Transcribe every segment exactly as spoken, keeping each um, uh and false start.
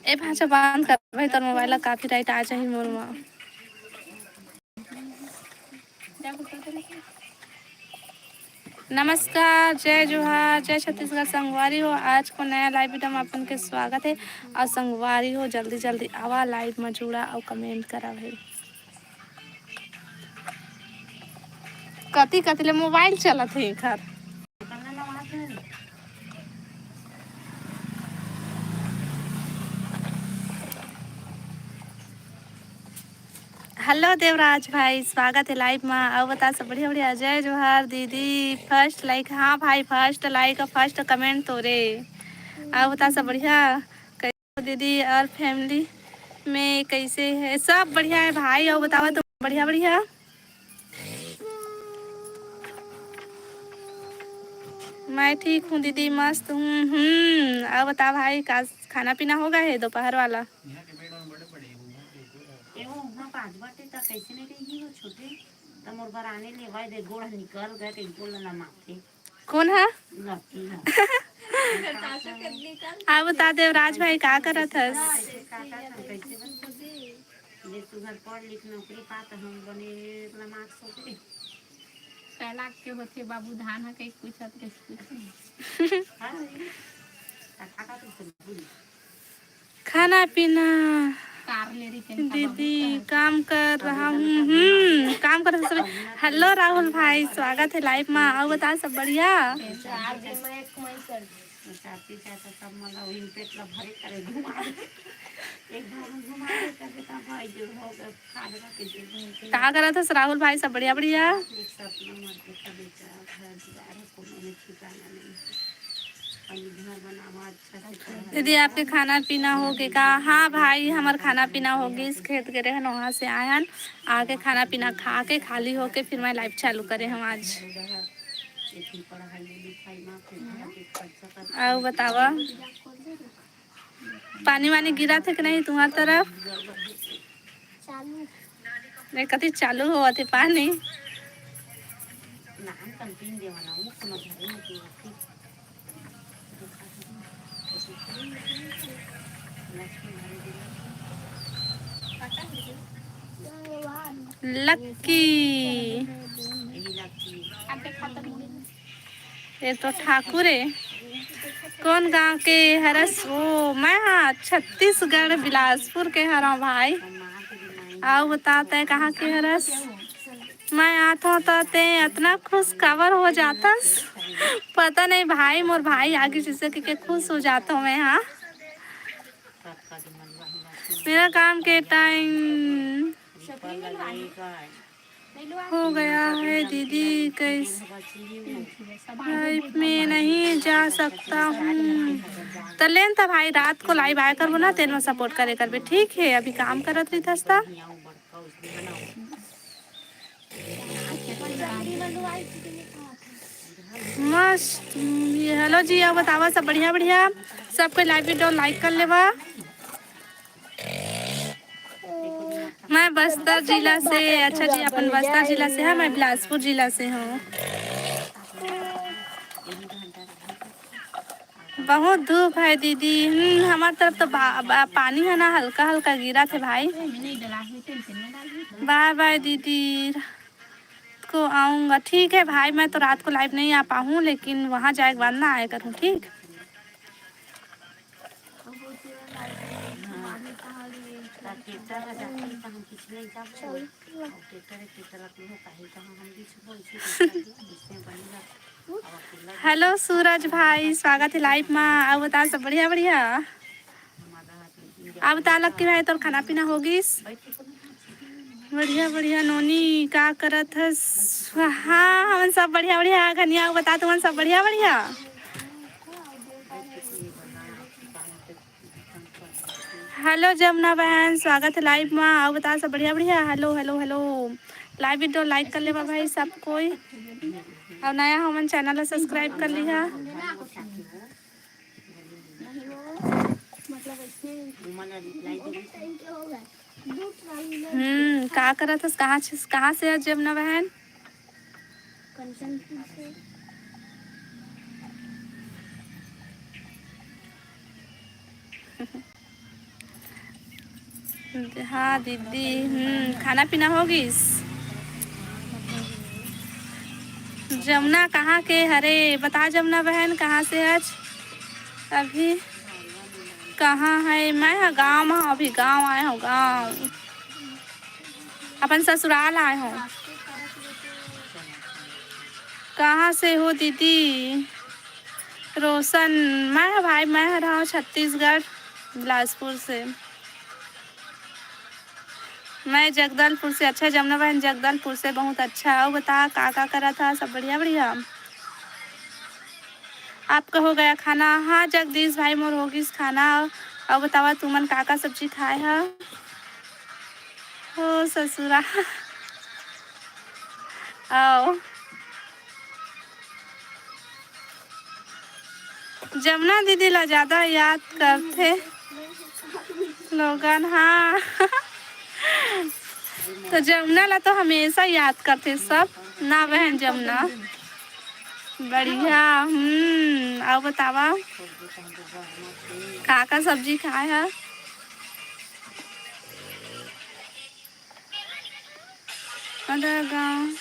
ए भांचा, बंद कर भाई, तोर मोबाइल ला कॉपीराइट आ जाही मोर मा। नमस्कार, जय जोहार, जय छत्तीसगढ़ संगवारी हो। आज को नया लाइव वीडियो में अपन के स्वागत है। और संगवारी हो, जल्दी जल्दी आवा लाइव में जुड़ा और कमेंट करा भाई। कति कति ले मोबाइल चलत है एखर। हेलो देवराज भाई, स्वागत है लाइव मा। अउ बता सब बढ़िया बढ़िया। जय जोहार दीदी, फर्स्ट लाइक। हाँ भाई, फर्स्ट लाइक और फर्स्ट कमेंट तोरे। अउ बता सब बढ़िया, कैसे हो दीदी? और फैमिली में कैसे है? सब बढ़िया है भाई। अउ बतावा तुम, बढ़िया बढ़िया। मैं ठीक हूँ दीदी, मस्त हूँ। हम्म, अउ बता भाई, का खाना पीना हो गया है दोपहर वाला? एगो उहाँ बाज बाटे त कैसे नहीं रही हो छोटे, त मोर बर आने लेवाय दे, गोड़ निकल गए, त गोड़ ला माथे। कौन है? लकी है। अउ बता देवराज भाई, का करत हस? कैसे का करत हन, कैसे बन? जे सुघर पढ़ लिख नौकरी पा त हम बने अपना मार्क्स होते। कैलाश के होथे बाबू, धान ह कहीं पूछत के पूछे। हाँ, का का तुमसे बोली? खाना पीना। कार ले रही थी दीदी, काम कर रहा हूँ। हम्म, काम कर सब। हेलो राहुल भाई, स्वागत है लाइव मा। अउ बता सब बढ़िया? चार दिन में एक कमाई कर दी। चाची चाचा सब मतलब इन पेट ला भरे करे घुमा दे। एक बार घुमा दे तब बेटा भाई जो हो गए, खा लेगा के जो हो गए। का करत हस राहुल भाई? सब बढ़िया बढ़िया। एक सपना मर के बेटा घर दुआर है, कोनो में ठिकाना नहीं है। अभी घर बनावा अच्छा से कर। दीदी, आपके खाना पीना हो गए का? हाँ भाई, हमार खाना पीना हो गइस, खेत गए रहन, वहाँ से आए हन, आके खाना पीना खा के खाली होके फिर मैं लाइव चालू करे हम आज। अउ बतावा, पानी वानी गिरा थे कि नहीं तुम्हार तरफ? चालू। नहीं, कति चालू होवत हे पानी। लक्की। ये तो ठाकुर है। कौन गांव के हरस? ओ, मैं हाँ छत्तीसगढ़ बिलासपुर के हरव भाई। अउ बता तय कहाँ के हरस? मैं आत हूँ तो ते इतना खुश काबर हो जातस, पता नहीं भाई, मोर भाई आगे जैसे कि के खुश हो जाता हूँ मैं। हाँ, मेरा काम के टाइम हो गया है दीदी, कैसे लाइव में नहीं जा सकता हूँ? तो लेन था भाई, रात को लाइव आया करबो ना, तेन में सपोर्ट करे करबे, ठीक है? अभी काम करत रही था। मस्त। ये हेलो जी, अउ बतावा सब बढ़िया बढ़िया, सबके लाइव वीडियो लाइक कर लेवा। मैं बस्तर जिला से। अच्छा जी, अपन बस्तर जिला से है, मैं बिलासपुर जिला से हूँ। बहुत धूप है दीदी। हम्म, हमार तरफ तो बा, बा, पानी है ना, हल्का हल्का गिरा थे भाई। बाय बाय दीदी, को आऊँगा। ठीक है भाई, मैं तो रात को लाइव नहीं आ पाऊँ, लेकिन वहाँ जाए के बाद ना आया करूँ, ठीक? हेलो सूरज भाई, स्वागत है लाइव मा। अउ बता सब बढ़िया बढ़िया? अउ बता लक्की भाई, तोर खाना पीना हो गिस? बढ़िया बढ़िया नोनी, का करत हस? हाँ, हमन सब बढ़िया बढ़िया। घनिया, अउ बता तुमन सब बढ़िया बढ़िया? हेलो जमुना बहन, स्वागत है लाइव मा। अउ बता सब बढ़िया बढ़िया? Hello hello hello, live video like कर लेवा भाई सब कोई, अउ नया हमन चैनल ला सब्सक्राइब कर लिहा। हम्म, का करत हस? कहाँ से, कहाँ से है जमुना बहन? कंचनपुर से। हाँ दीदी, हम्म, खाना पीना हो गिस? जमुना कहाँ के हरे? बता जमुना बहन, कहाँ से हच? अभी कहाँ है? मैं ह गाँव में हूँ, अभी गाँव आए हूँ, गाँव, अपन ससुराल आए हूँ। कहाँ से हो दीदी? रोशन, मैं ह भाई, मैं ह रहा हूँ छत्तीसगढ़, बिलासपुर से। मैं जगदलपुर से। अच्छा जमुना बहन, जगदलपुर से, बहुत अच्छा। अउ बता, का का करत हा? सब बढ़िया बढ़िया? आपका हो गया खाना? हाँ जगदीश भाई, मोर हो गिस खाना। अउ बतावा, तुमन का का सब्जी खाए हा? ओ ससुरा। आओ। जमुना दीदी ला ज्यादा याद करथे लोगन, हाँ। तो जमुना ला तो हमेशा याद करथे सब ना बहन जमुना। बढ़िया। हम्म, अउ बतावा, का का सब्जी खाए हा? अदा गाँव।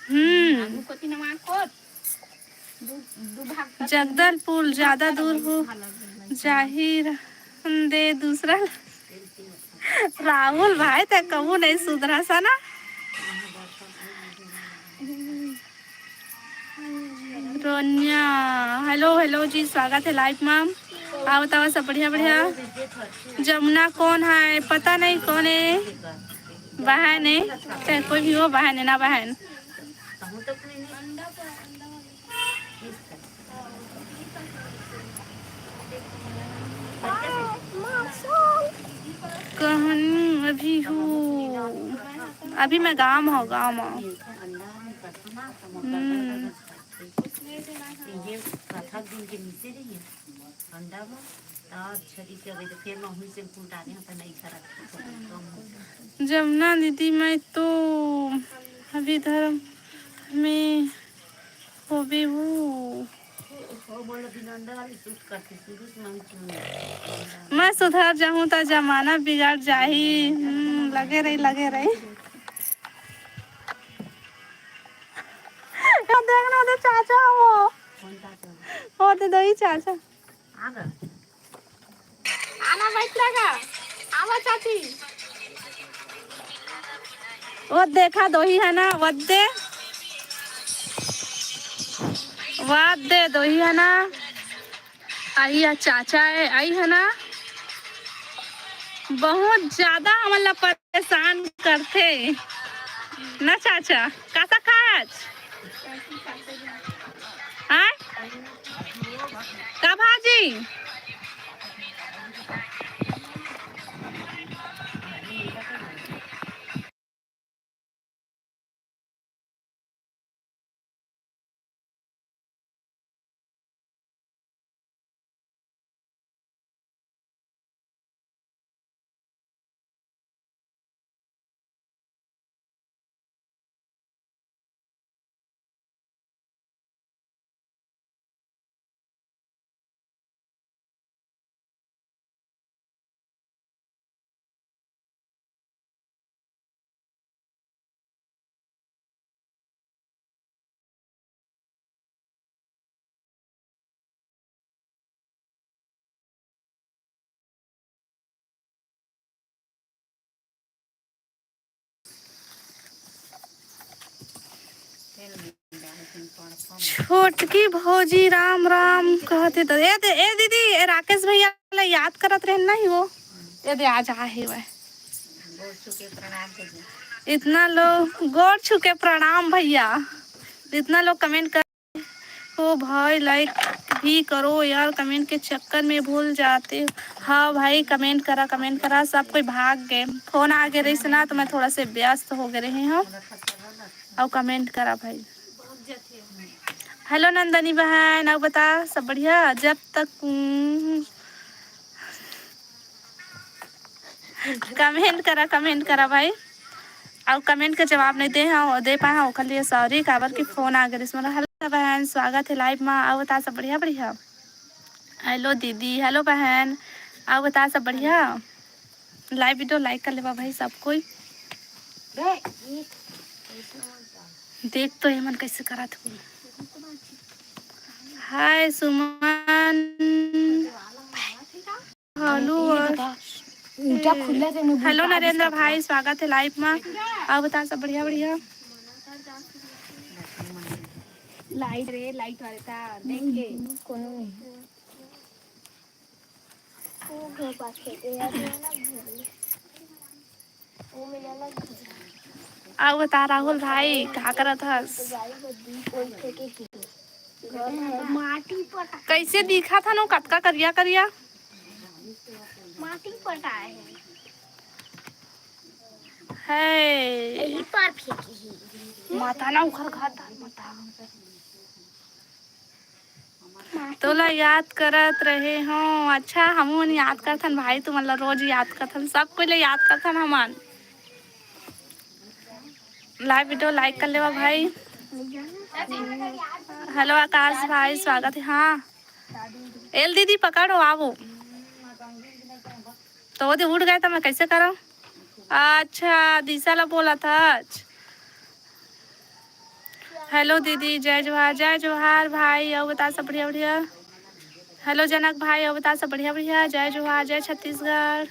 हम्म। जगदलपुर ज्यादा दूर हो जाहिर दे दूसरा। राहुल भाई, ते कबू नहीं सुधरा सा ना। रोनिया, हेलो हेलो जी, स्वागत है लाइव में। आओ बताओ, सब बढ़िया बढ़िया। जमुना कौन है? पता नहीं कौन है, बहन है, चाहे कोई भी हो, बहन है ना बहन। कहन अभी हूँ, अभी मैं गाँव में हूँ, गाँव में। हम्म। जमुना दीदी, मैं तो अभी धर्म में होबे हूँ। मैं सुधर जाहूँ त जमाना बिगड़ जाही। हम्म, लगे रही, लगे रही। ये देखना, वो दे चाचा हो। वो दे दो ही चाचा। आना बैठ लगा। आवा चाची। वो देखा दोही है ना, वो दे। वो दे दोही है ना। आई है चाचा है, आई है ना। बहुत ज्यादा हमन ला परेशान करथे ना चाचा। कासा खाच? हाँ? का भाजी? छोटकी भौजी राम राम कहत हे त, ए दे, ए दीदी, ए राकेश भैया ला याद करत रहे नहीं वो। ए दे, आज आ हे वह। इतना लोग गोड़ छू के प्रणाम भैया, इतना लोग कमेंट कर। ओ भाई, लाइक भी करो यार, कमेंट के चक्कर में भूल जाते। हाँ भाई, कमेंट करा, कमेंट करा। सब कोई भाग गए, फोन आ गए रही ना, तो मैं थोड़ा से व्यस्त हो गए रहे हूँ। और कमेंट करा भाई। हेलो नंदनी बहन, अब बता, सब बढ़िया? जब तक, हम्म, कमेंट करा, कमेंट करा भाई। अउ कमेंट के जवाब नहीं दे हव, दे पाए हव, ओकर लिए सॉरी, काबर कि फोन आ गए रिस मोला। हेलो बहन, स्वागत है लाइव मा। अउ बता, सब बढ़िया, बढ़िया? हेलो दीदी, हेलो बहन, अउ बता सब बढ़िया? Live video like कर लेवा भाई सब कोई। देख तो एमन कैसे करत हो। हाय सुमन। हेलो। हेलो नरेंद्र भाई, स्वागत है live में। अउ बता सब बढ़िया बढ़िया? Light रे, light वाले का देख के। कोनो नहीं। अउ बता राहुल भाई, का करत हस? माटी पटा। कैसे दिखत हन ओ कतका करिया करिया? माटी पटाए हे। है। यही पर फेंकी ही। माता ना उखर घात डाल माता। तोला याद करत रहे हो। अच्छा, हमू मन याद करथन भाई, तुमन ला रोज याद करथन, सब कोई ला याद करथन हमन। Live video like कर लेवा भाई। हेलो आकाश भाई, स्वागत है। हाँ, एल दीदी पकड़ो, आवो। तो वो दे उठ गए तो मैं कैसे करूँ? अच्छा, दिशा ला बोला था आज। हेलो दीदी, जय जोहार। जय जोहार भाई, अउ बता सब बढ़िया बढ़िया? हेलो जनक भाई, अउ बता सब बढ़िया बढ़िया? जय जोहार, जय छत्तीसगढ़।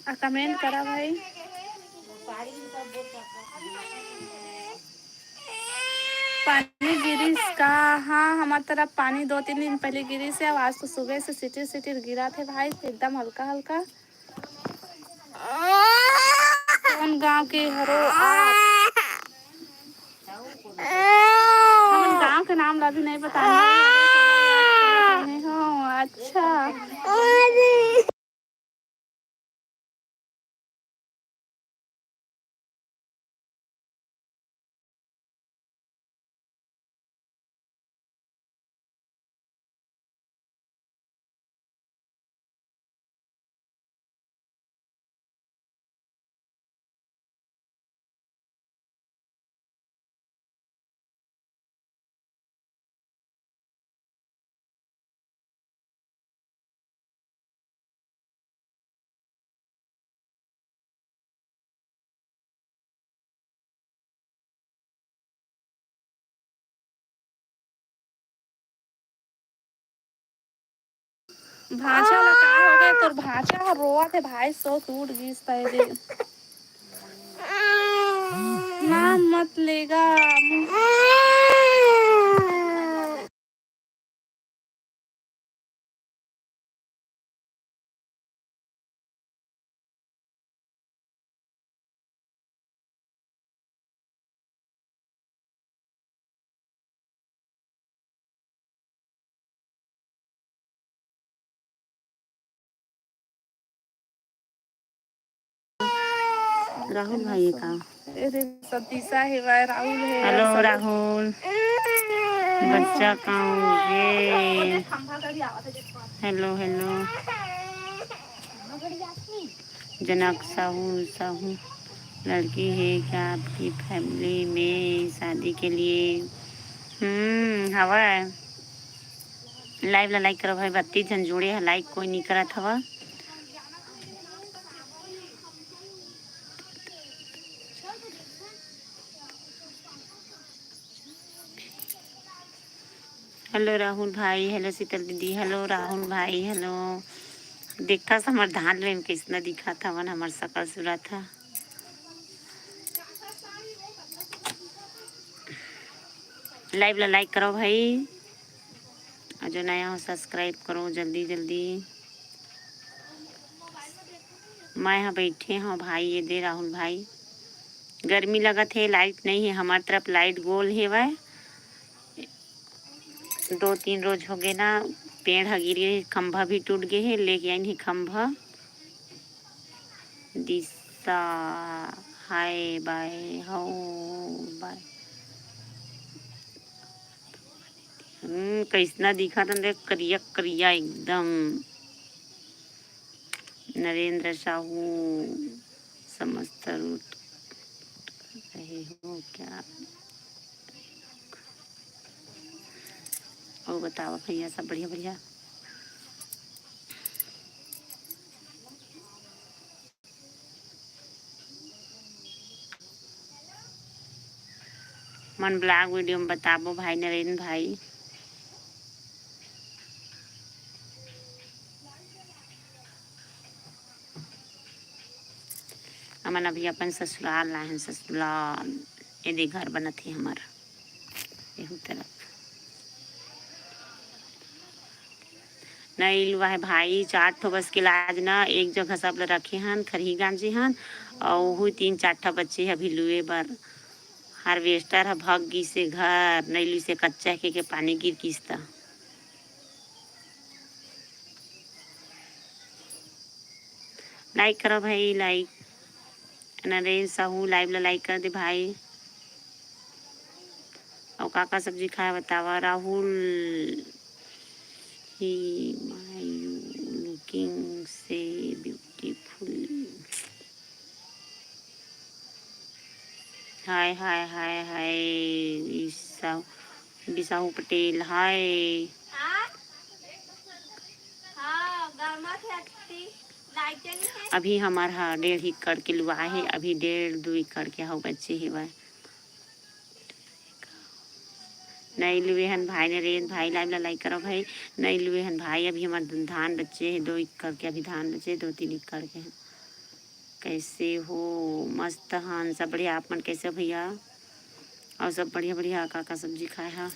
आ, comment करा भाई। पानी गिरिस का? हाँ, हमर तरफ पानी दो तीन दिन पहले गिरिस हे। आज तो सुबह से सिटिर सिटिर गिरत हे भाई, एकदम हल्का हल्का। कौन गांव के हरो आप? हमन गांव के नाम ला भी नहीं बताए हो। अच्छा। भांचा ला का हो गए? तोर भांचा ह रोवत हे भाई, सो टूट गिस तय दे। नाम मत लेगा। राहुल भाई हे का? अरे, सतीशा हे भाई, राहुल हे, हेलो सब। राहुल, बच्चा कहूँ गे? Hello, hello. जनक साहू, साहू, लड़की है क्या आपकी family में शादी के लिए? हम्म, हवा। Live ला like करो भाई, बत्तीस झन जुड़े हे, like कोई नहीं करत हवा। हेलो राहुल भाई, हेलो शीतल दीदी, हेलो राहुल भाई, हेलो। देखा हमर धान में कैसना दिखत हवन, हमर सकल सूरत ह। Live ला like करो भाई, और जो नया हो subscribe करो जल्दी जल्दी। मैं ह बैठे हूँ भाई, ये दे राहुल भाई, गर्मी लगत हे, light नहीं है हमार तरफ, light गोल हेवय। दो तीन रोज हो गए ना, पेड़ ह गिर गे, खंभा भी टूट गए हे, लेके आइन हे खंभा। दिशा, हाय बाय, हो बाय। हम्म, कैसना दिखत हन देख, करिया करिया एकदम। नरेंद्र साहू, समस्त रूट रहे हो क्या? अउ बतावा भैया, सब बढ़िया बढ़िया? मन vlog video में बताबो भाई नरेंद्र भाई। हमन अभी अपन ससुराल आए हैं, ससुराल। एदे घर बनत हे हमर एहू तरफ। नइ लुआ हे भाई, चार ठो बस के लाज न एक जगह सब ल रखे हन, खरही गांजे हन, अउ ओहू तीन चार ठा बच्चे हे अभी लुए बर। हार्वेस्टर ह भग गिस हे घर, नइ लुइस हे, कच्चा के, के पानी गिर गिस त। लाइक करो भाई, लाइक। नरेश साहू लाइव ला लाइक कर दे भाई। अउ का का सब्जी खाए बतावा राहुल? ही माय यू लुकिंग से ब्यूटीफुल। हाय हाय हाय हाय। बिसाहू, बिसाहू पटेल हाय। अभी हमर ह डेढ़ एकड़ के लुआ हे, अभी डेढ़ दू एकड़ के हव बचे हेवय। नइ लुए हन भाई नरेंद्र भाई, लाइव ला लाइक करो भाई। नइ लुए हन भाई, अभी हमर धान बचे हे दो एकड़ के, अभी धान बचे हे दो तीन एकड़ के। कैसे हो? मस्त हन, सब बढ़िया। आप मन कैसे हो भैया? अउ सब बढ़िया बढ़िया, का का सब्जी खाए हा?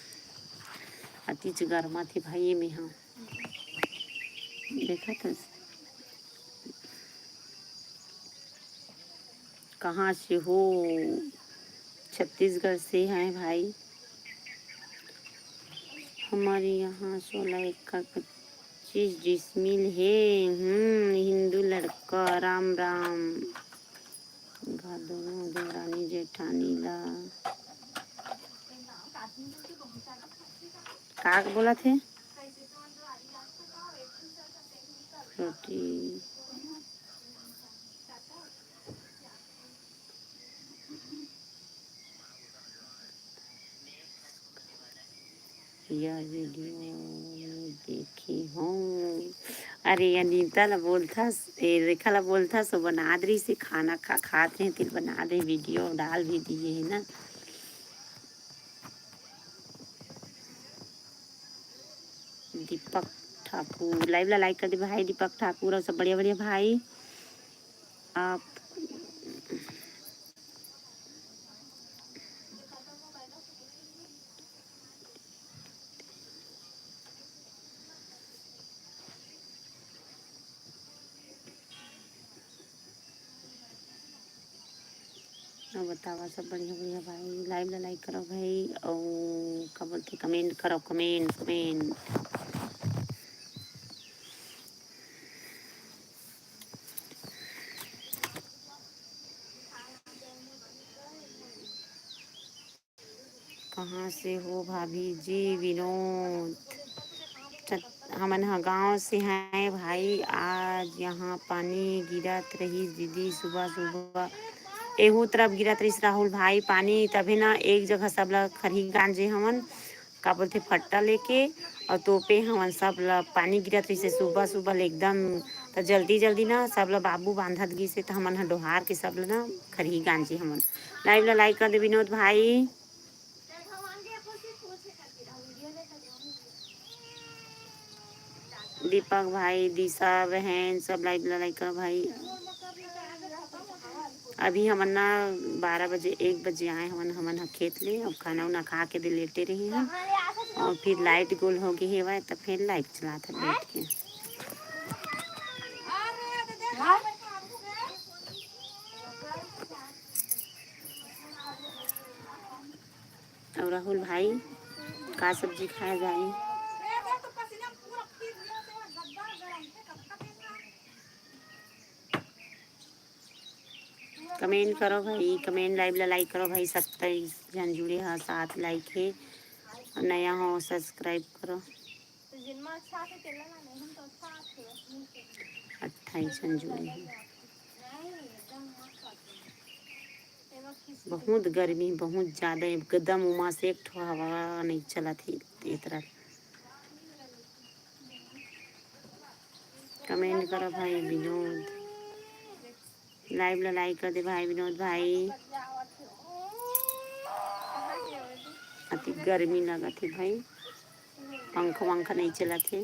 अतिच गरमाथे भाई एमे हा। देखा था। कहाँ से हो? छत्तीसगढ़ से हैं भाई। हमारे यहाँ सोलह एकड़ पच्चीस डिसमिल हे। हम्म, हिंदू लड़का, राम राम। गा दोनों देवरानी जेठानी ला। का बोलत हे? रोटी। यह वीडियो में देखी हूँ। अरे अनीता ला बोलथस, ए रेखा ला बोलथस, वो बना दे रही से खाना खा, खात रहे, तिल बना दे, वीडियो डाल भी दिए है ना। दीपक ठाकुर लाइव ला लाइक कर दे भाई। दीपक ठाकुर और सब बढ़िया बढ़िया भाई। आप अउ बतावा सब बढ़िया बढ़िया भाई, लाइव ला लाइक करो भाई, अउ का बोलथे, कमेंट करो, कमेंट कमेंट। कहाँ से हो भाभी जी? विनोद। हमन ह गांव से हैं भाई। आज यहाँ पानी गिरत रहिस दीदी, सुबह सुबह एहू तरफ गिरत रहिस राहुल भाई पानी, तभे न एक जगह सब ल खरही गांजे हमन, का बोलथे, फट्टा लेके, अउ तोपे हमन सब ल। पानी गिरत रहिसे सुबह सुबह ले एकदम, त जल्दी जल्दी न सब ल बाबू बांधत गिसे, त हमन ह डोहार के सब ल न खरही गांजे हमन। लाइव ल लाइक कर दे विनोद भाई। दीपक भाई, दिशा बहन, सब लाइव ला लाइक करो भाई। अभी हमन ना बारह बजे, एक बजे आए हमन, हमन ह खेत ले। अब खाना उना खा के दे लेटे रही हम, और फिर लाइट गोल हो गई हेवय, त फिर लाइट चलात है बैठ के। अउ राहुल भाई, का सब्जी खाए जाए? कमेंट करो भाई, कमेंट, लाइव ला लाइक करो भाई। सत्ताईस झन जुड़े हा, सात लाइक हे, अउ नया हो सब्सक्राइब करो। अट्ठाईस झन जुड़े हे। बहुत गर्मी, बहुत ज्यादा, एकदम उमा से एक ठो हवा नहीं चलत हे। ए तरह comment करो भाई विनोद, live ला like कर दे भाई विनोद भाई। अति गर्मी लगत हे भाई, पंखा वंखा नहीं चलत हे।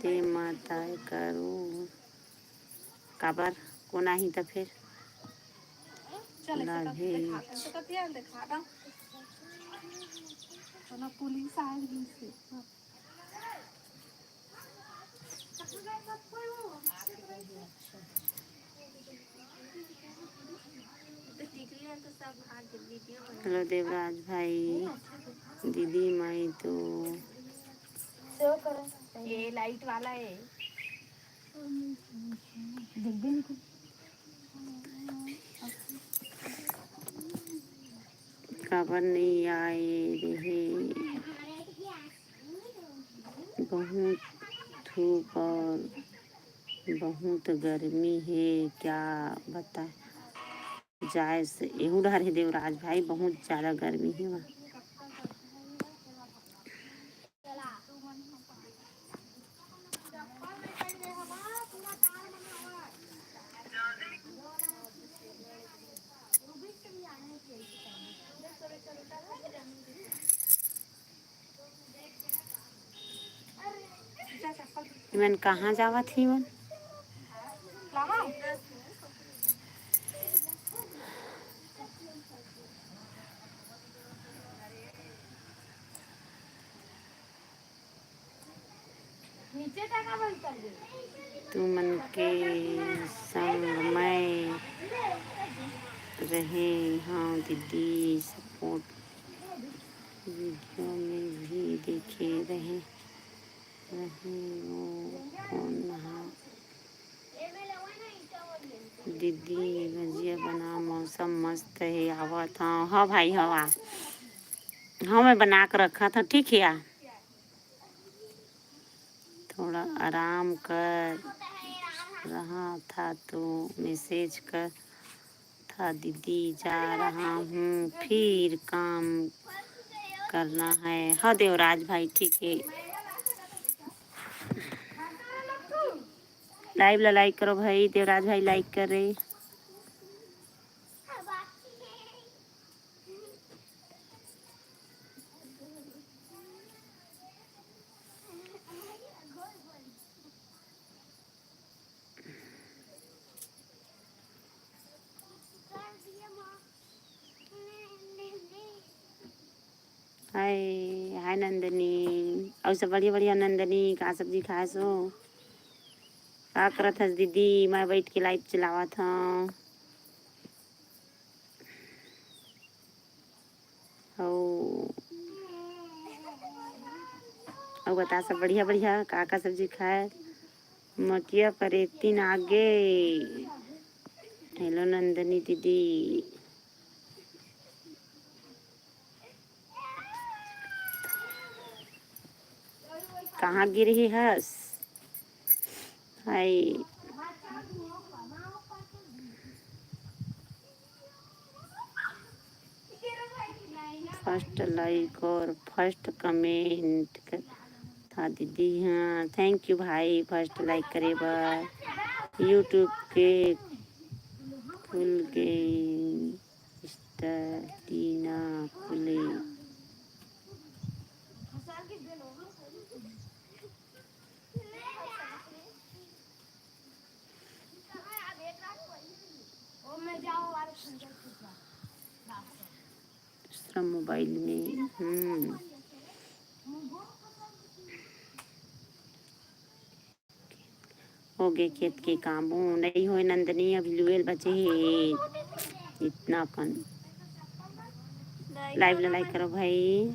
ते माता करू काबर कोन आही त फेर चल, ऐसे करके लागे। देखा, ऐसे करके ध्यान देखा, ना। तो ना पुलिस आ गई से। Hello देवराज भाई, दीदी माई तो ये light वाला है। काबर नहीं आए रहे, बहुत धूप और बहुत गर्मी है, क्या बता जाए से। एहू डहर हे देवराज भाई, बहुत ज्यादा गर्मी हे वहाँ। इमन कहाँ जावत ही मन? तुमन के संग मैं रहे हव दीदी, support video में भी देखे रहे, रहे वो कौन हा? दीदी भजिया बना, मौसम मस्त हे, आवत हव। हाँ भाई, हव आ, हाँ मैं बना के रखत हव, ठीक हे आ। थोड़ा आराम कर रहा था तो message कर था दीदी, जा रहा हूँ, फिर काम करना है। हाँ देवराज भाई, ठीक है। Live ला like करो भाई, देवराज भाई like कर रहे। हाय, हाय नंदनी। अउ सब बढ़िया, बढ़िया नंदनी, का सब्जी खाए सो? का करत हस दीदी? मैं बैठ के live चलावत हव। अउ, अउ बता सब बढ़िया, बढ़िया, का, का सब्जी खाए? मटिया परेतिन आगे। Hello नंदनी दीदी। कहाँ गिरही हस? हाय। First like और first comment कर था दीदी। हाँ, thank you भाई, first like करे बर। YouTube के खुल गई Insta टीना खुले। दूसरा मोबाइल में। हम्म। होगे खेत के काम। ओ, नइ होय नंदनी, अभी लुएल बचे हे। इतना कन। Live ला like करो भाई।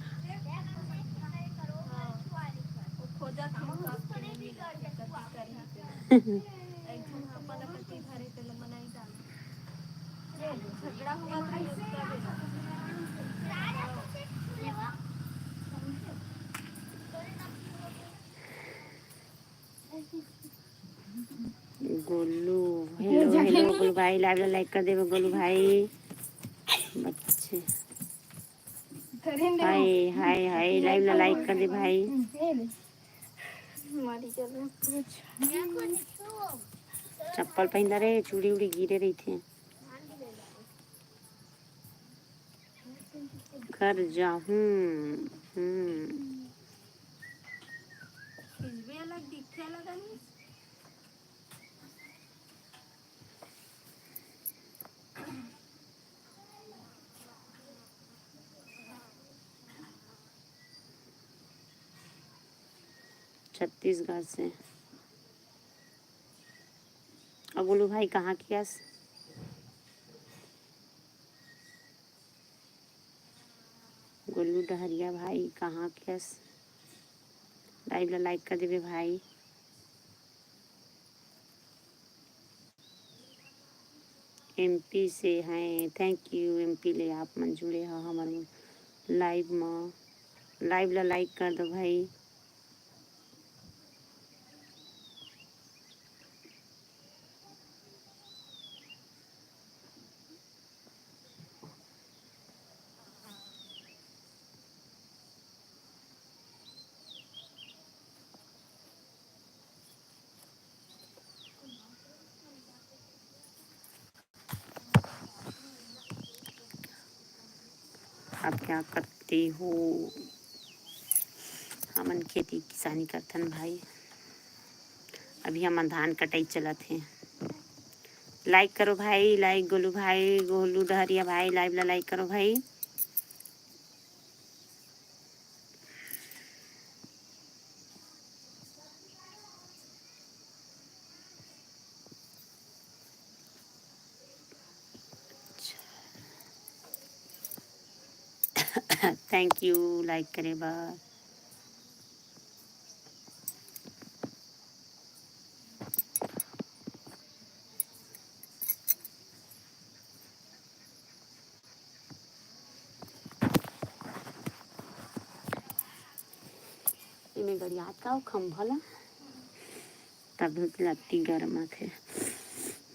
भाई, live ला like कर देबे गोलू भाई। बच्चे, हाय हाय हाय, live ला like कर दे भाई। चप्पल पहिन रे, चूड़ी उड़ी गिरे रहिथे। घर जाहूं। हम्म। छत्तीसगढ़ से। अब बोलू भाई, कहाँ के हस? गोलू डहरिया भाई, कहाँ के हस? Live ला like कर देबे भाई। एमपी से हैं, thank you। एमपी ले आप मन जुड़े हो हमर live म, live ला like कर दो भाई। आप क्या करते हो? हमन खेती किसानी करथन भाई। अभी हमन धान कटाई चलत हे। Like करो भाई, like। गोलू भाई, गोलू डहरिया भाई, live ला like करो भाई। Thank you like करे बर। एमे गड़ियात का ओ खंभा ला, तब धुत लत्ती गरम आथे।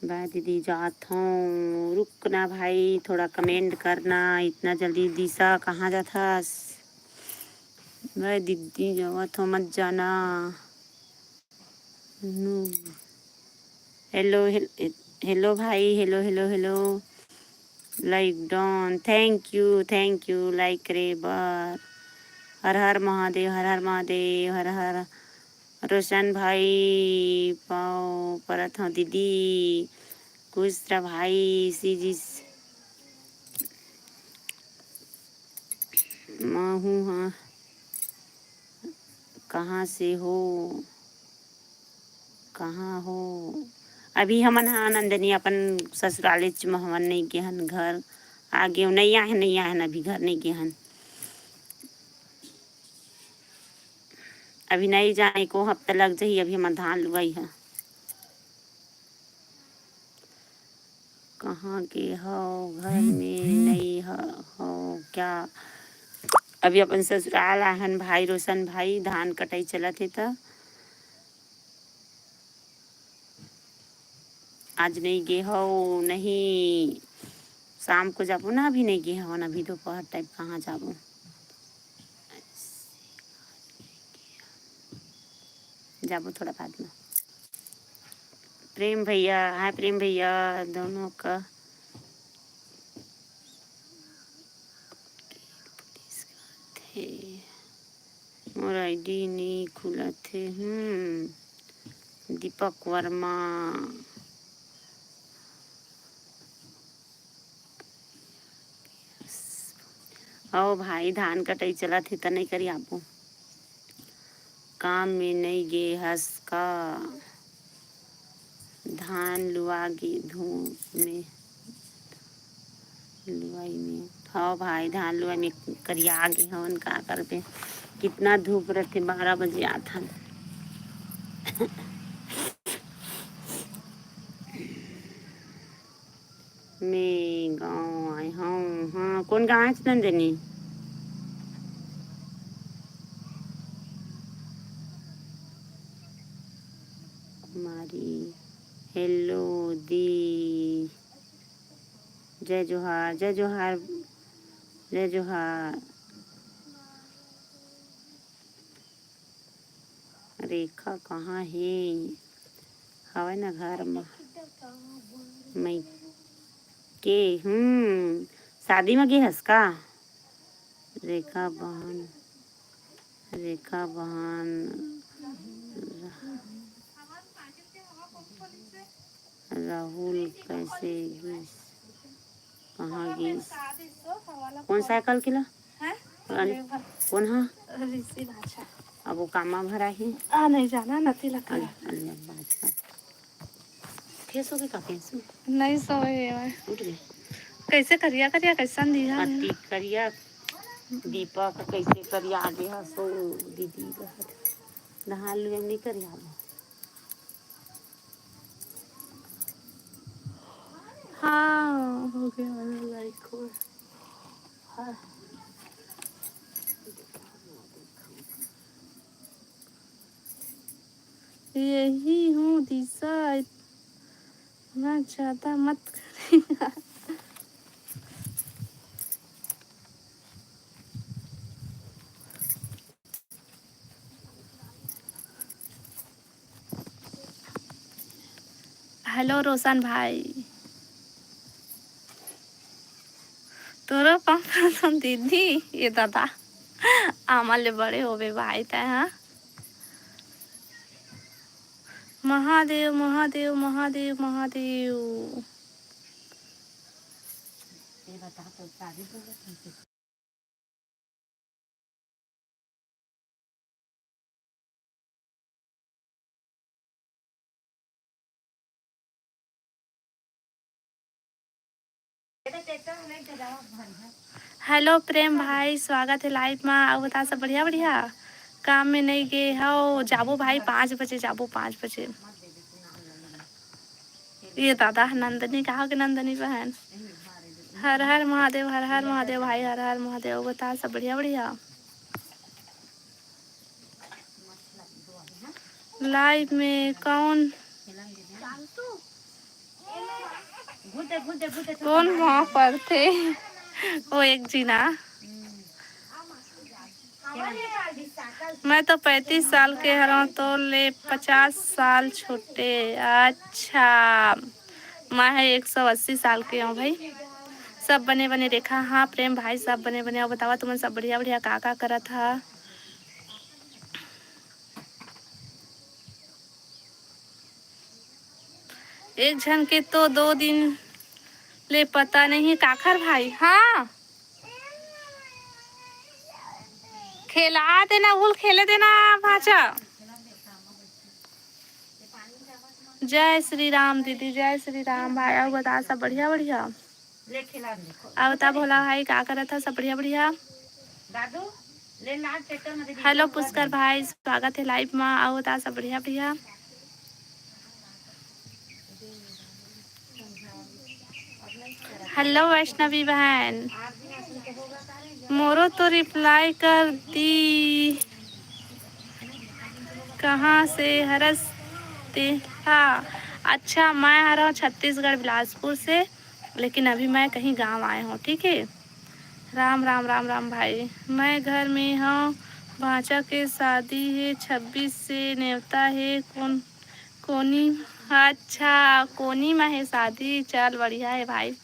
बाय दीदी, जात हूँ। रुक ना भाई, थोड़ा comment करना। इतना जल्दी दिशा कहाँ जाथस? बाय दीदी, जावत हूँ, मत जाना। नो। Hello, हेल-, hello भाई, hello, hello, hello। Like done। Thank you, thank you like करे बर। हर हर महादेव, हर हर महादेव, हर हर। रोशन भाई, पाँव परत हूँ दीदी। खुश रह भाई, सीजी। महू हा। कहाँ से हो? कहाँ हो? अभी हमन हा नंदनी अपन ससुरालेच म हमन नइ गे हन, घर आ गेव, नइ आए हन, नइ आए हन, अभी घर नइ गे हन। अभी नइ जाए, एको हफ्ता लग जाही, अभी हमन धान लुवाई ह। कहाँ गे हव? घर में नइ ह-, हव क्या? अभी अपन ससुराल आहन भाई, रोशन भाई, धान कटाई चलत हे त आज नइ गे हव। नहीं, शाम को जाबो ना, अभी नइ गे हवन, अभी दोपहर टाइप कहाँ जाबो, जाबो थोड़ा बाद में। प्रेम भैया, हाय प्रेम भैया, दोनों का। मोर आईडी नइ खुलत हे। हम्म, दीपक वर्मा। अउ भाई, धान कटाई चलत हे त नइ करियाबो। काम में नइ गे हस का? धान लुवा गे धूप में, लुवाई में। हव भाई, धान लुवाई में करिया गे हवन, का करबे? कितना धूप रथे, बारह बजे आथन। मैं गाँव आए हूँ। हाँ, कौन गाँव है नंदिनी? कुमारी। हेलो दी, जय जोहार, जय जोहार, जय जोहार। रेखा कहाँ हे? हवय ना घर म। मइके, हम्म, शादी म गे हस का? रेखा बहन, रेखा बहन, राहुल कैसे गिस? कहाँ गिस? कौन साइकिल किला? हैं? कौन, कौन हा? ऋषि भाषा। अब वो कामा भरा ही। आ, नहीं जाना, नती लगा। अल्लाह, अल्लाह, बात कर। फेस हो गई का फेस? नहीं सोए हवय। उठ गई। कैसे करिया, करिया, कैसन दिया है? अति करिया। दीपक कैसे करिया आगे हा सो दीदी कहत। नहा लुए नहीं करिया। हाँ, हो गया वाला लाइक हो। हाँ। यही हूँ दिशा, इतना ज़्यादा मत करेगा। हेलो रोशन भाई, तोरो पापा तो दीदी, ये दादा, आमा ले बड़े होबे भाई तै, हाँ? महादेव, महादेव, महादेव, महादेव। ये बता तो, शादी तो हेलो प्रेम भाई, स्वागत है लाइव मा। अउ बता, सब बढ़िया? बढ़िया। काम में नहीं गे हव? जाबो भाई, पाँच बजे जाबो, पाँच बजे। ये दादा नंदनी, कहाँ के नंदनी बहन? हर हर महादेव, हर हर महादेव भाई, हर हर महादेव। बता, सब बढ़िया? बढ़िया। लाइव में कौन, कौन वहाँ पर थे? वो एक जीना। मैं तो पैंतीस साल के हरव, तो ले पचास साल छोटे। अच्छा, मैं है एक सौ अस्सी साल के हूँ भाई। सब बने बने रेखा, हाँ प्रेम भाई, सब बने बने। अउ बतावा तुमन सब बढ़िया बढ़िया का का करत हा? एक झन के तो दो दिन ले पता नहीं काखर भाई। हाँ, खेला देना, उल खेले देना भाचा। जय श्री राम दीदी, जय श्री राम भाई। अउ बता, सब बढ़िया बढ़िया? अउ बता भोला भाई, का करत हा? सब बढ़िया बढ़िया? हेलो पुष्कर भाई, स्वागत है लाइव मा। अउ बता, सब बढ़िया बढ़िया? हेलो वैष्णवी बहन, मोरो तो रिप्लाई कर दी। कहाँ से हरस तेहा? अच्छा, मैं हरव छत्तीसगढ़ बिलासपुर से, लेकिन अभी मैं कहीं गांव आए हूँ, ठीक है। राम राम राम राम भाई, मैं घर में हूँ। भांचा के शादी है छब्बीस से, नेवता है कौन कोनी? अच्छा, कोनी में है शादी। चल, बढ़िया है भाई।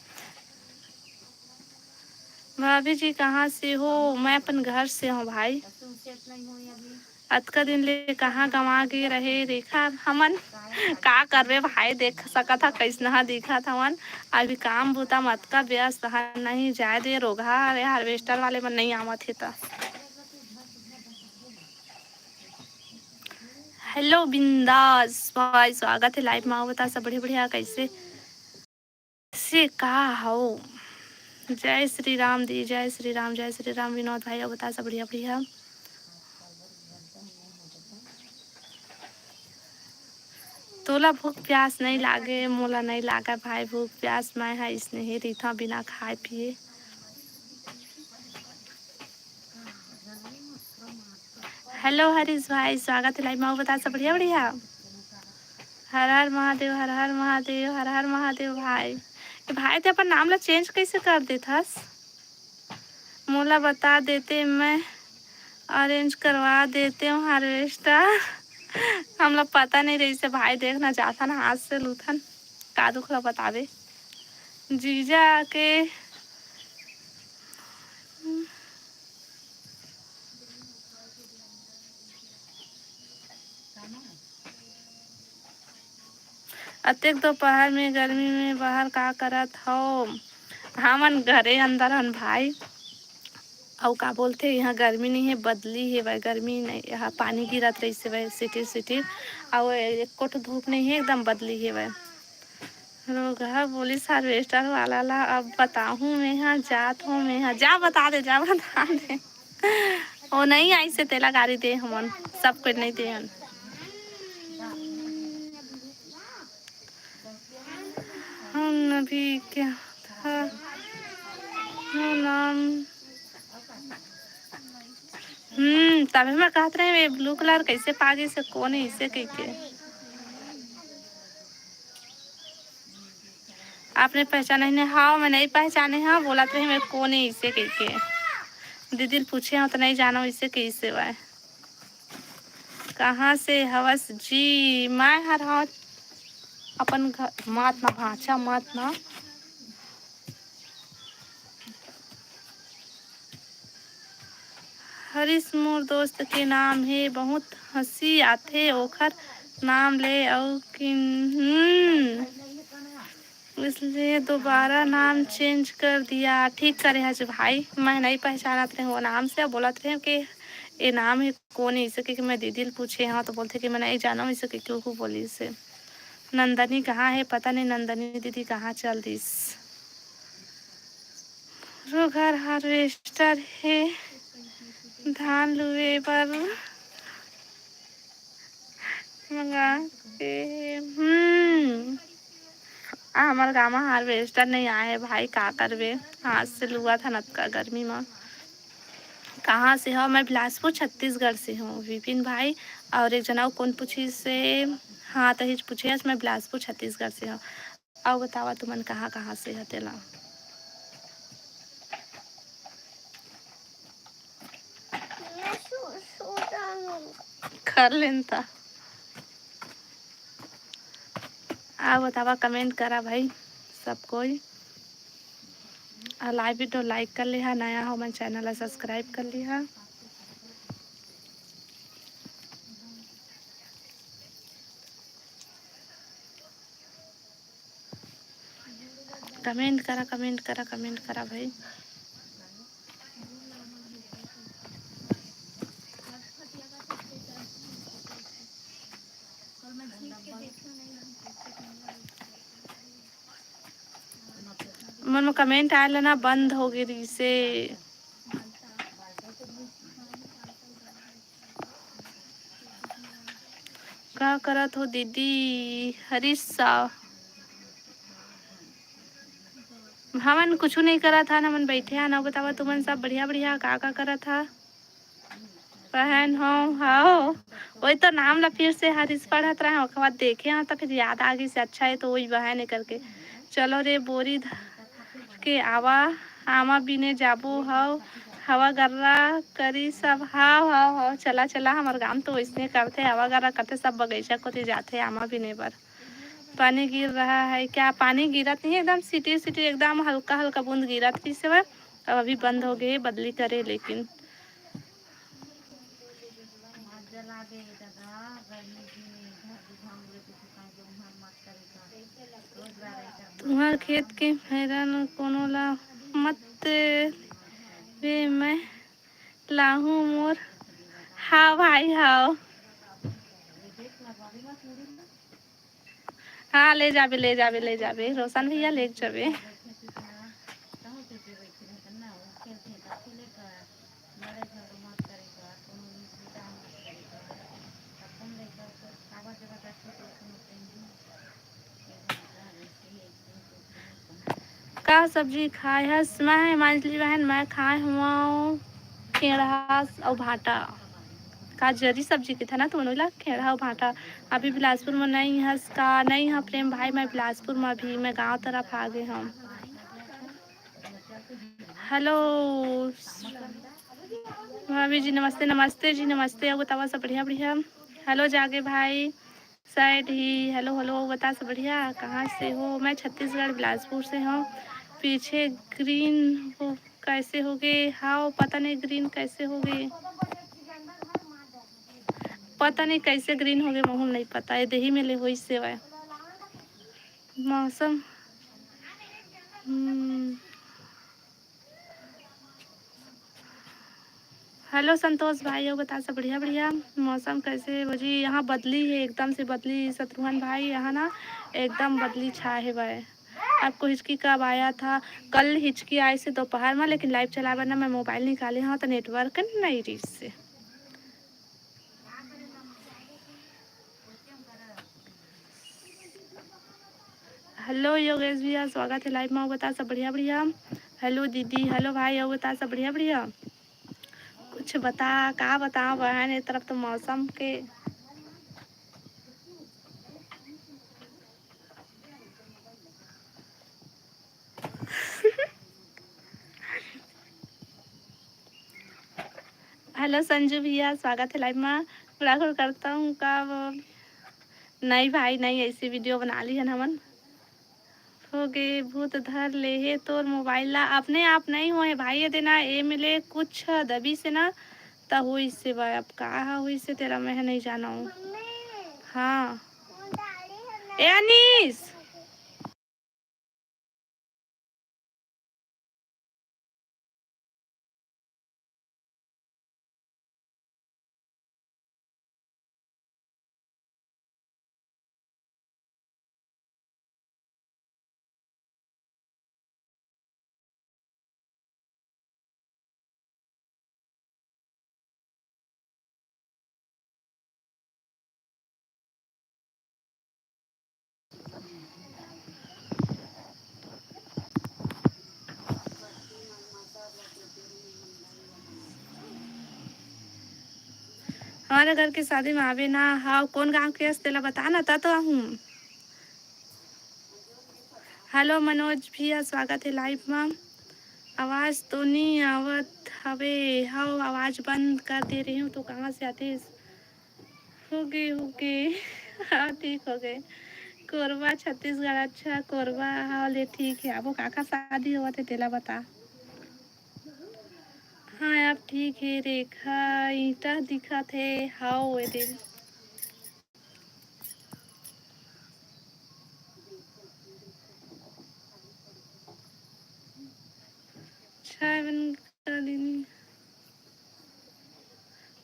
भाभी जी, कहाँ से हो? मैं अपन घर से हूँ भाई। अतका दिन ले कहाँ गंवा गे रहे रेखा हमन? का करबे भाई, देख सकत हा कैसनहा दिखत हवन। अभी काम बुता म अतका व्यस्त हा, नहीं जाए दे रोगहा, अरे हार्वेस्टर वाले मन नहीं आवत हे त। हेलो बिंदास भाई, स्वागत है लाइव मा। अउ बता, सब बढ़िया बढ़िया, कैसे से का हो? जय श्री राम दी, जय श्री राम, जय श्री राम विनोद भाई। अउ बता, सब बढ़िया बढ़िया? तोला भूख प्यास नहीं लागे? मोला नहीं लागे भाई भूख प्यास, मैं हा इसने ही रहिथव बिना खाए पिए। हेलो हरीश भाई, स्वागत है लाइव मा। अउ बता, सब बढ़िया बढ़िया? हर हर महादेव, हर हर महादेव, हर हर महादेव भाई। ए भाई, ते अपन नाम ला चेंज कैसे कर देथस? मोला बता देते, मैं अरेंज करवा देते हूँ हार्वेस्टर। हमला पता नहीं रहिसे भाई, देखना जाथन हाथ से लूथन, का दुख ला बतावे। जीजा के अतेक दोपहर में गर्मी में बाहर का करत हव? हमन घरे अंदर हन भाई। अउ का बोलथे, यहाँ गर्मी नहीं है, बदली हेवय, गर्मी नहीं, यहाँ पानी गिरत रहिसे वय सिटिर सिटिर, अउ एको ठो धूप नहीं है, एकदम बदली हेवय। रोगहा बोलिस हार्वेस्टर वाला ला, अब बताहूँ मैं हा, जात हूँ मैं हा, जा बता दे, जा बता दे। ओ नहीं आइसे तेला गारी दे हमन, सब कुछ नहीं दे हन। हम अभी क्या था? वो नाम, हम्म, तभी मैं कहत रहे, ये ब्लू कलर कैसे पा गई से, कौन है इसे कह के? आपने पहचाना ही नहीं? हाँ, मैं नहीं पहचाने, हाँ, बोलत रहे, मैं कौन है इसे कह के। दीदी ल पूछे हो तो नहीं जानो इसे कैसे हुआ है। कहाँ से हवस जी? मैं हर हव अपन घर, मत ना भांचा, मत ना। हरीश मोर दोस्त के नाम हे, बहुत हंसी आथे ओखर नाम ले, अउ किन-, हम्म, इसलिए दोबारा नाम चेंज कर दिया। ठीक करे हस भाई, मैं नहीं पहचानत रहे वो नाम से, बोलत रहे कि ये नाम है कौन है, इसे कि मैं दीदी ल पूछे हाँ, तो बोलथे कि मैं नहीं जानव, इसे कि क्यों को बोली से। नंदनी कहाँ है, पता नहीं नंदनी दीदी कहाँ चल दिस। रो घर हार्वेस्टर हे, धान लुए बर मंगा के। हम्म, आ, हमर गाँव म हार्वेस्टर नहीं आए भाई, का करबे, हाथ से लुआ था नतका गर्मी म। कहाँ से हो? मैं बिलासपुर, छत्तीसगढ़ से हूँ, विपिन भाई। और एक जना कौन पूछी से, हाँ, तहीच पूछे, मैं बिलासपुर, छत्तीसगढ़ से हूँ। अउ बतावा तुमन कहाँ कहाँ से ह तेला। कर लेन ता। आ बतावा, कमेंट करा भाई सब कोई। आ लाइव वीडियो लाइक कर लिहा, नया हो मन चैनल ला सब्सक्राइब कर लिहा। कमेंट करा, कमेंट करा, कमेंट करा भाई। मन में कमेंट आए लेना बंद हो गई से। का करत हो दीदी? हरीश साव, हमन कुछ नहीं करत हन, हमन बैठे हन। अउ बतावा तुमन सब बढ़िया बढ़िया का का करत हा? बहन हो, हाओ। वही तो नाम ला फिर से हरीश पढ़त रहे, ओकर बाद देखे हाँ तो फिर याद आ गई से अच्छा है तो वही बहन है करके। चलो रे बोरी के आवा, आमा बिने जाबो हव, हवा गर्रा करी सब। हाव, हाव, हाव, चला, चला, हमर गाम तो वैसने करथे, हवा गर्रा करथे, सब बगैचा कोती जाथे आमा बिने बर। पानी गिर रहा है क्या? पानी गिरत नहीं, एकदम सिटी सिटी, एकदम हल्का हल्का बूंद गिरत रहिस हवय। अब अभी बंद हो गए, बदली करे, लेकिन तुंहर खेत के भैरन कोनो ला मत रे, मैं लाहूं मोर। हाँ भाई, हाँ। हाँ, ले जाबे, ले जाबे, ले जाबे, रोशन भैया ले जाबे। का सब्जी खाए हस? मैं हिमांजलि बहन, मैं खाए हुआ खेड़हास अउ भाटा। का जरी सब्जी के था ना, तो ओला खेड़ा अउ भांटा। अभी बिलासपुर में नहीं हस का? नहीं हाँ प्रेम भाई, मैं बिलासपुर में अभी, मैं गांव तरफ आ गए हूँ। हेलो भाभी जी, नमस्ते। नमस्ते जी, नमस्ते। अउ बतावा सब बढ़िया बढ़िया? हेलो जागे भाई, सैड ही, हेलो हेलो, बता सब बढ़िया? कहाँ से हो? मैं छत्तीसगढ़ बिलासपुर से हूँ। पीछे ग्रीन हो, कैसे हो गए? हाव, पता नहीं ग्रीन कैसे हो गए, पता नहीं कैसे ग्रीन हो गए, महूँ नहीं पता है। देही में ले होई सेवा मौसम। हम्म। हेलो संतोष भाई, अउ बता सब बढ़िया बढ़िया? मौसम कैसे है वो जी? यहाँ बदली है, एकदम से बदली। शत्रुघ्न भाई, यहाँ ना एकदम बदली छाए है भाई। आपको हिचकी कब आया था? कल हिचकी आए से दोपहर में, लेकिन लाइव चलाए बर ना मैं मोबाइल निकाले हाँ, तो नेटवर्क नहीं रही से। हेलो योगेश भैया, स्वागत है लाइव में। अउ बता सब बढ़िया बढ़िया? हेलो दीदी, हेलो भाई, अउ बता सब बढ़िया बढ़िया? कुछ बता, का बताओ बहन, ये तरफ तो मौसम के हेलो संजू भैया, स्वागत है लाइव में। गुड़ाखुड़ करता हूँ का वो? नहीं भाई, नहीं, ऐसी वीडियो बना ली है ना हमन। हो गे, भूत धर ले हे तोर मोबाइल ला। अपने आप नहीं होए भाई, ये देना ए मिले कुछ दबी से ना, त होई से बा। अब का हा होई से तेरा मैं नहीं जाना हूँ। हाँ। ए अनीस। हमारे घर के शादी में आवे ना। हाँ, कौन गांव के हस तेला बता ना, ता तो आहूँ। हेलो मनोज भैया, स्वागत है लाइव में। आवाज़ तो नहीं आवत हवे। हाँ, आवाज़ बंद कर दे रही हूँ तो कहाँ से आते? हो गे, हो गे। हाँ, ठीक हो गे। कोरबा, छत्तीसगढ़। अच्छा, कोरबा। हाँ, ले ठीक है। अब वो काका शादी होवत है, तेला बता। हाँ, अब ठीक है। रेखा ईंटा दिखत है। हाँ, वो दिन। अच्छा, बन का दिन।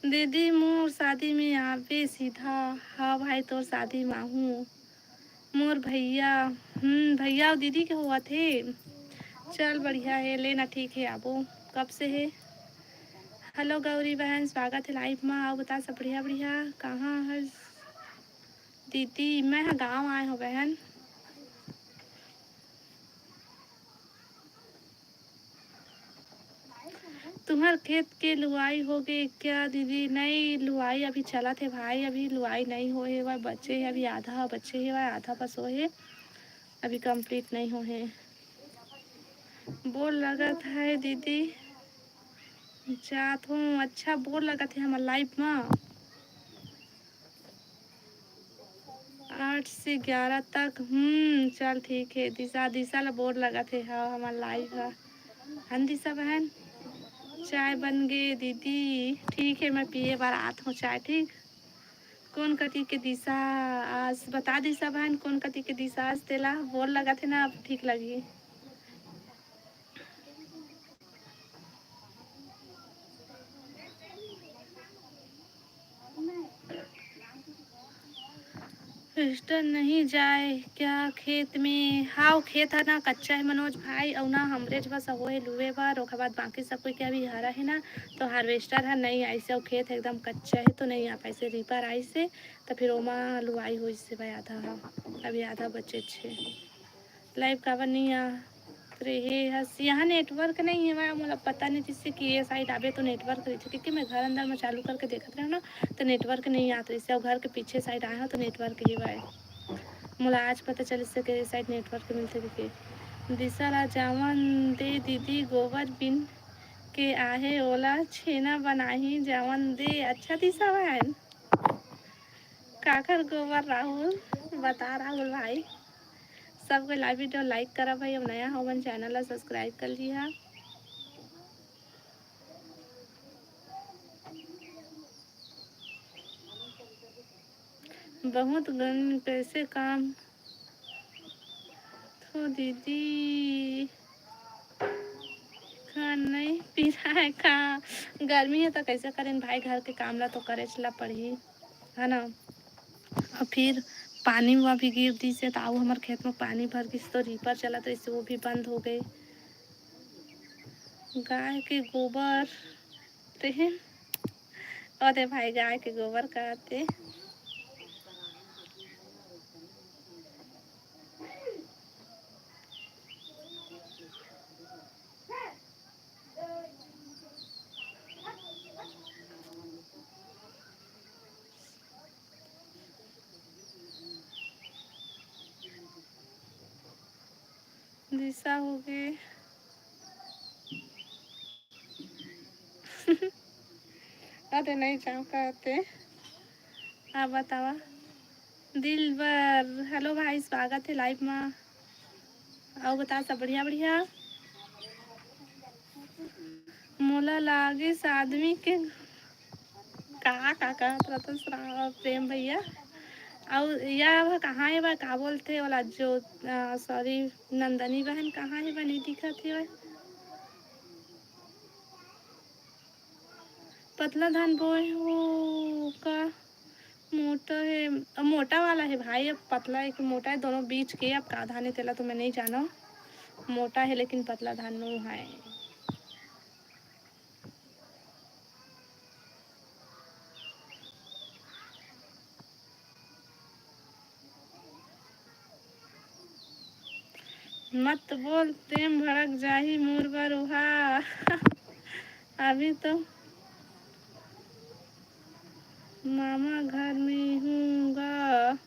दीदी, मोर शादी में आबे सीधा। हाँ भाई, तोर शादी में आहूँ। मोर भैया, हम्म, भैया अउ दीदी के होवत हे। चल, बढ़िया हे, लेना ठीक हे, आबो। कब से हे? हेलो गौरी बहन, स्वागत हे लाइव मा। अउ बता, सब बढ़िया, बढ़िया? कहाँ हस दीदी? मैं ह गाँव आए हों बहन। तुम्हर खेत के लुवाई हो गे क्या दीदी? नई, लुवाई अभी चलत हे भाई, अभी लुवाई नई होए हे, बचे हे, अभी आधा बचे हे, आधा बस होए हे, अभी complete नई होए हे। बोर लगत हे दीदी, जात हूँ। अच्छा, बोर लगत हे हमर लाइव मा। आठ से ग्यारह तक। हम्म, चल ठीक हे। दिशा, दिशा ला बोर लगत हे। हाँ, हमर लाइव ह। हन दिशा बहन, चाय बन गे दीदी। ठीक हे, मैं पिए बर आत हूँ चाय, ठीक। कोन कति के दिशा, आज बता दिशा बहन, कोन कति के दिशा आज तेला बोर लगत हे ना, अब ठीक लगही। Harvester नहीं जाए क्या खेत में? हाव, खेत ह ना कच्चा हे मनोज भाई, अउ ना हमरे जगह से होए लुए बर, ओकर बाद बाकी सब कोई के अभी हरा हे ना, तो harvester ह नहीं आइस हे, अउ खेत ह एकदम कच्चा हे, तो नहीं आ पाइस हे। Reaper आइस हे, तो फिर ओमा लुआई होइस हे भाई आधा ह, अभी आधा बचेच हे। Live काबर नहीं आ रहे हस। यहाँ network नहीं हे, मैं, मोला पता नहीं जैसे कि ये side आबे तो network रहिथे, क्योंकि मैं घर अंदर में चालू करके देखत रहे ना, तो network नहीं आत रहिसे, और घर के पीछे side आए हो तो network ही बाय। मोला आज पता चलिस के ये side network मिलथे, क्योंकि दिशा ला जावन दे दीदी, गोबर बिन के आहे, ओला छेना बनाही जावन दे। अच्छा दिशा बहन, काकर गोबर राहुल, बता राहुल भाई। सब कोई live video like करा भाई, अब नया हो मन channel ला subscribe कर लिहा। बहुत गन कैसे काम तो दीदी, खान नहीं पिराए का? गर्मी है तो कैसे करें भाई, घर के काम ला तो करेच ला पड़ही, है ना। और फिर पानी हुआ भी गिर दिस हे, तो आऊ हमर खेत में पानी भर गिस, तो reaper चलत रहिस, वो भी बंद हो गए। गाय के गोबर ते, अरे भाई, गाय के गोबर कहते। दिशा हो गए। अरे नहीं जाओ कहते। आप बतावा। दिलबर, hello भाई, स्वागत है live मा। अउ बता, सब बढ़िया बढ़िया? मोला लागिस आदमी के का, का कहत रतस रा-, प्रेम भैया। अउ या वह कहाँ हे बा, का बोलथे ओला, जो, अ, sorry, नंदनी बहन कहाँ हे बा, नहीं दिखत हे बा। पतला धान बोए हो का? मोटा हे, अ, मोटा वाला हे भाई, अब पतला हे कि मोटा हे, दोनों बीच के। अब का धान हे तेला तो मैं नहीं जानो, मोटा हे लेकिन पतला धान नो हे। मत बोल, प्रेम भड़क जाही मोर बर ओहा। अभी तो मामा घर में हूँ गा।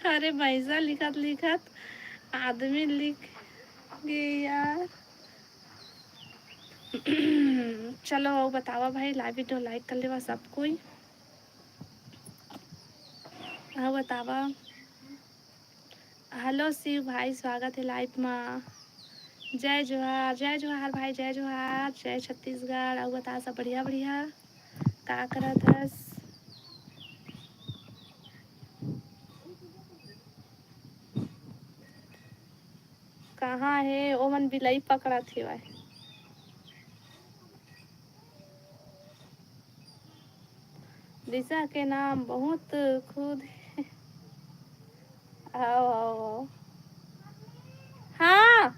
अरे भैंसा लिखत लिखत आदमी लिख गे यार। चलो, अउ बतावा भाई, live video like कर लेवा सब कोई। अउ बतावा। Hello शिव भाई, स्वागत है live मा। जय जोहार, जय जोहार भाई, जय जोहार, जय छत्तीसगढ़। अउ बता, सब बढ़िया बढ़िया? का करत हस? कहाँ हे? ओमन बिलाई पकड़त हेवय। दिशा के नाम बहुत खुद हे। आओ, आओ, आओ। हाँ।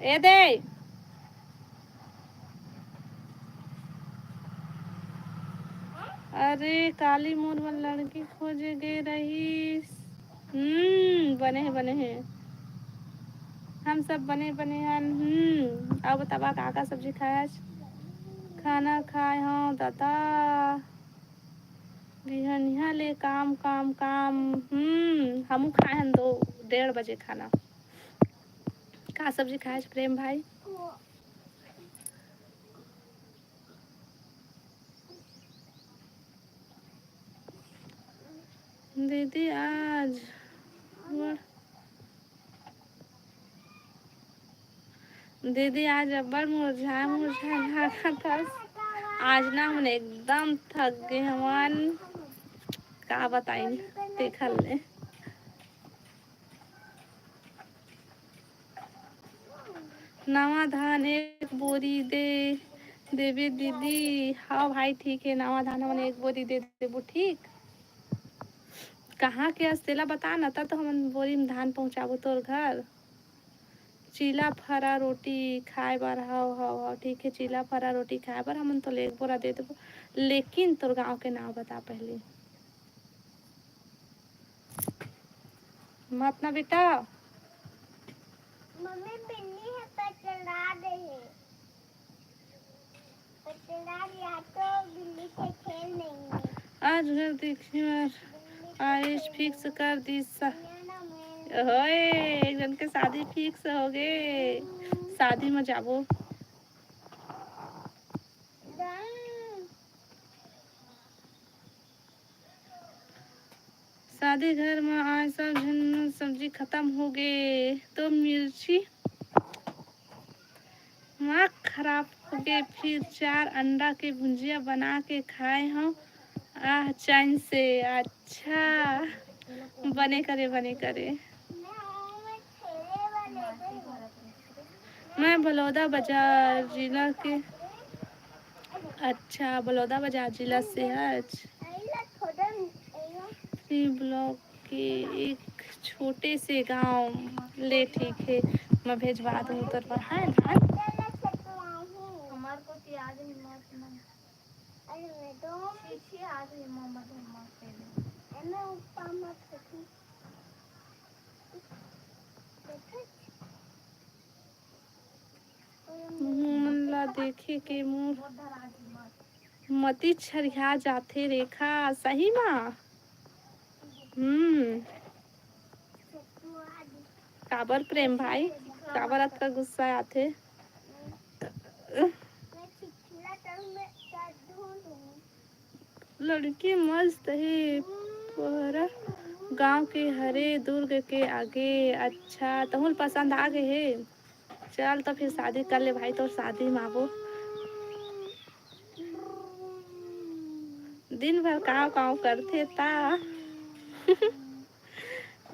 ए दे। अरे, काली मोर बर लड़की खोजे गे रहिस। हम्म, बने हे, बने हे। हम सब बने, बने हन। हम्म, अउ बतावा, का, का सब्जी खाए आज? खाना खाए हव, दादा। बिहनिया ले काम, काम, काम। हम्म, हमू खाए हन दो, डेढ़ बजे खाना। का सब्जी खाए आज, प्रेम भाई? दीदी आज बड़, दीदी आज अब्बड़ मुरझाए मुरझाए लागत हस। आज ना हमन एकदम थक गे हवन, का बताइन तेखर ले। नवा धान एक बोरी दे देबे दीदी। हाँ भाई, ठीक है, नवा धान हमन एक बोरी दे देबो, ठीक। कहाँ के हस तेला बता ना, तब तो हमन बोरी में धान पहुँचाबो तोर घर। चीला फरा रोटी खाए बर। हव, हव, हव, ठीक हे, चीला फरा रोटी खाए बर हमन तो ले एक बोरा दे देबो, लेकिन तोर गांव के नाम बता पहले। मत ना बेटा। मम्मी, बिल्ली हे, पकड़ा दे हे। पकड़ा दिया तो बिल्ली से खेल नहीं है। आज घर देखे बर आइस, फिक्स कर दिस। ओए, एक जन के शादी फिक्स हो गे। शादी में जाबो। शादी घर म आज सब झन सब्जी खत्म हो गे, तो मिर्ची दिमाग खराब हो गे। फिर चार अंडा के भुंजिया बना के खाए हव। आह, चैन से। अच्छा, बने करे, बने करे। मैं बलौदा बाजार जिला के। अच्छा, बलौदा बाजार जिला से हच। सी ब्लॉक के एक छोटे से गांव ले, ठीक हे, मैं भेजवा दूँ तोर बर, है ना? हमार को प्याज नहीं मत ना। अरे मैं तो छी, छी, आज ये मोमोज हम मत दे दे। एमे ऊपर मत रखी। देखो। मुंह मन ला देखे के मोर मती छरिया जाथे रेखा, सही मा। हम्म। काबर प्रेम भाई, काबर अतका गुस्सा आथे? लड़की मस्त हे, पोहरा गांव के हरे, दुर्ग के आगे। अच्छा, तहुल पसंद आ गे हे। चल तो फिर शादी कर ले भाई, तोर शादी में आबो। दिन भर काव काव करथे ता।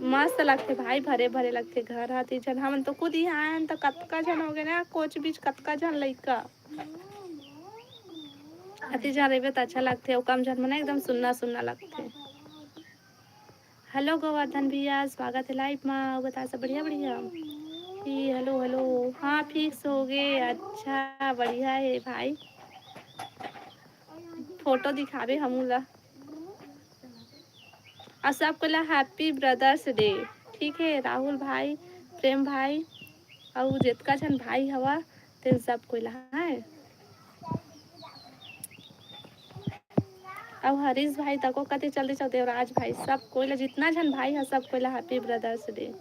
मस्त लगथे भाई, भरे भरे लगथे घर ह। ती झन हमन तो खुद इहाँ आयन त कतका झन हो गे ना, कोच बीच कतका झन लइका। अति झन रहिबे त अच्छा लगथे, अउ कम झन में ना एकदम सुन्ना सुन्ना लगथे। हेलो गोवर्धन भैया, स्वागत है लाइव मा। अउ बता सब बढ़िया बढ़िया? ई हेलो हेलो, हाँ फिक्स हो गे। अच्छा बढ़िया हे भाई, फोटो दिखाबे हमू ला। अउ सबको ला हैप्पी ब्रदर्स डे। ठीक हे राहुल भाई, प्रेम भाई, अउ जेतका झन भाई हवा तेन सब कोई ला, हैं। अउ हरीश भाई तको कते चलते चलते, देवराज भाई, सब कोई ला, जितना झन भाई ह सब कोई ला हैप्पी ब्रदर्स डे।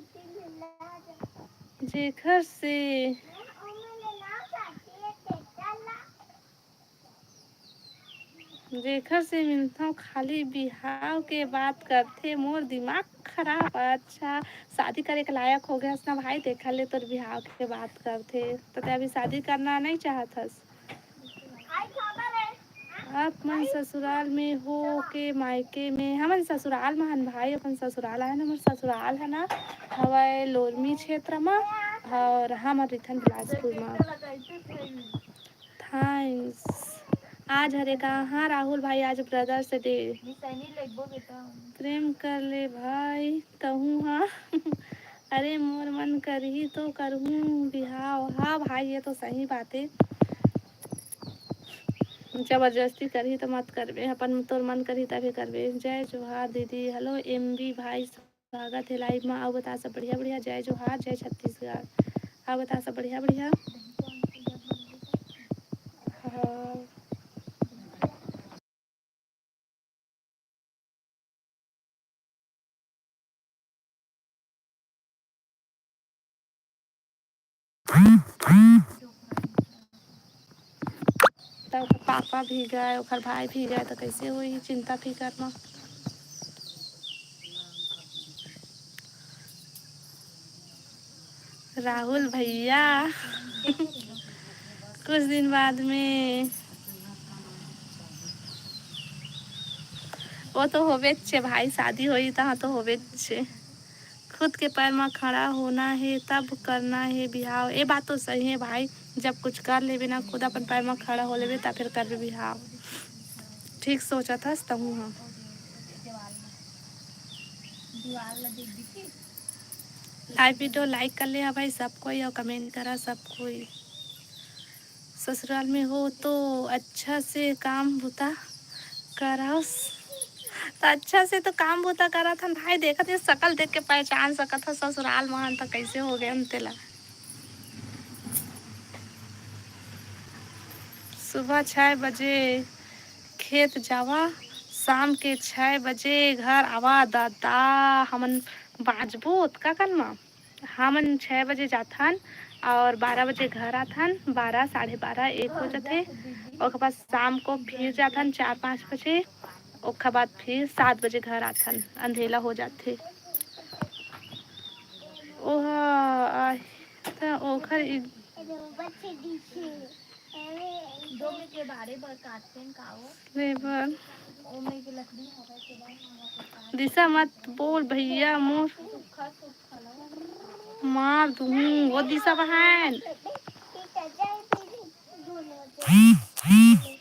जेखर से जेखर से मिलथव खाली बिहाव के बात करथे, मोर दिमाग खराब। अच्छा, शादी करे के लायक हो गए हस ना भाई, देखा ले तोर बिहाव के बात करथे, तो ते अभी शादी करना नहीं चाहत हस। आप मन ससुराल में हो के मायके में? हमन ससुराल में हन भाई, अपन ससुराल आए ना, हमर ससुराल है ना हवय लोरमी क्षेत्र में, और हमर रिथन बिलासपुर में। थैंक्स। आज हरे का? हाँ राहुल भाई, आज ब्रदर्स डे। प्रेम कर ले भाई तहूँ हा। अरे मोर मन करही तो करहूँ बिहाव। हाँ भाई, ये तो सही बात है, जबरदस्ती करही तो मत करबे, अपन तोर मन करही तभी करबे। जय जोहार दीदी। हेलो एमबी भाई, स्वागत है लाइव में। अउ बता सब बढ़िया बढ़िया? जय जोहार, जय छत्तीसगढ़। अउ बता सब बढ़िया बढ़िया? हाँ। तब पापा भी गए, ओकर भाई भी गए, तो कैसे होई चिंता फिकर में? राहुल भैया, कुछ दिन बाद में वो तो होबेच छे भाई, शादी होई तहाँ तो होबेच छे। खुद के पैर म खड़ा होना हे तब करना हे बिहाव। ये बात तो सही है भाई, जब कुछ कर लेबे ना, खुद अपन पैर म खड़ा हो लेबे, तब फिर करबे बिहाव। ठीक सोचत हस तहूँ ह। दीवार ला देख, दिखी? लाइव वीडियो लाइक कर ले हा भाई सब कोई, और कमेंट करा सब कोई। ससुराल में हो तो अच्छा से काम बुता करस, तो अच्छा से तो काम बुता करत हन भाई। देखत हे, शकल देख के पहचान सकत ह, ससुराल में हन तो कैसे हो गए हम तेला। सुबह छः बजे खेत जावा, शाम के छः बजे घर आवा। दादा, हमन बाजबो ओतका कन म। हमन छः बजे जाथन और बारह बजे घर आथन। बारह, साढ़े बारह, एक हो जाथे। ओकर बाद शाम को फिर जाथन चार पाँच बजे। ओकर बाद फिर सात बजे घर आथन, अंधेला हो जाथे। ओह, आह, त ओखर इ- दो में के बारे बर काटते हैं का वो? रे बर। ओमे के लकड़ी हवा के बाद दिशा मत बोल भैया मोर। मार दूँ वो दिशा बहन।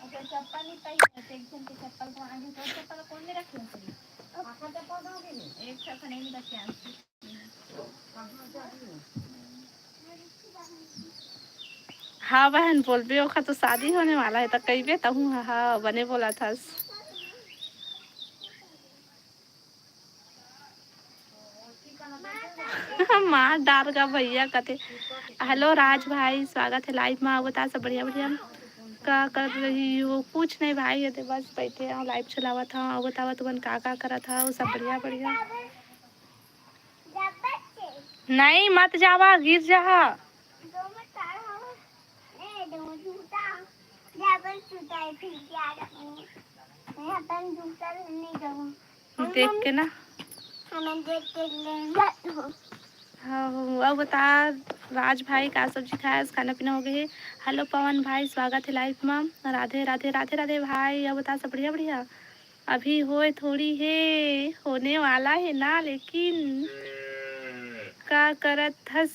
अगर चप्पल नहीं पाई तो एक जन के चप्पल को आगे तो चप्पल कौन में रखे हो? एक ठो नहीं रखे। हाँ बहन, बोलबे, ओखर तो शादी होने वाला है, तो कहिबे तहूँ। हाँ, हाँ, बने बोला थस। मार डार का भैया कथे। हेलो राज भाई, स्वागत है लाइव में। बता सब बढ़िया बढ़िया, का कर रही हो? कुछ नहीं भाई, ये बस बैठे हैं, लाइव चलावत हूँ। बतावा तुमन का का करत हव? सब बढ़िया बढ़िया। नहीं, मत जावा, गिर जाहा। देख के ना। हाँ, अब बता राज भाई, का सब्जी खाए, खाना पीना हो गए? हेलो पवन भाई, स्वागत है लाइव में। राधे राधे, राधे राधे भाई। अब बता सब बढ़िया बढ़िया? अभी होए थोड़ी हे, होने वाला है ना, लेकिन का करत हस?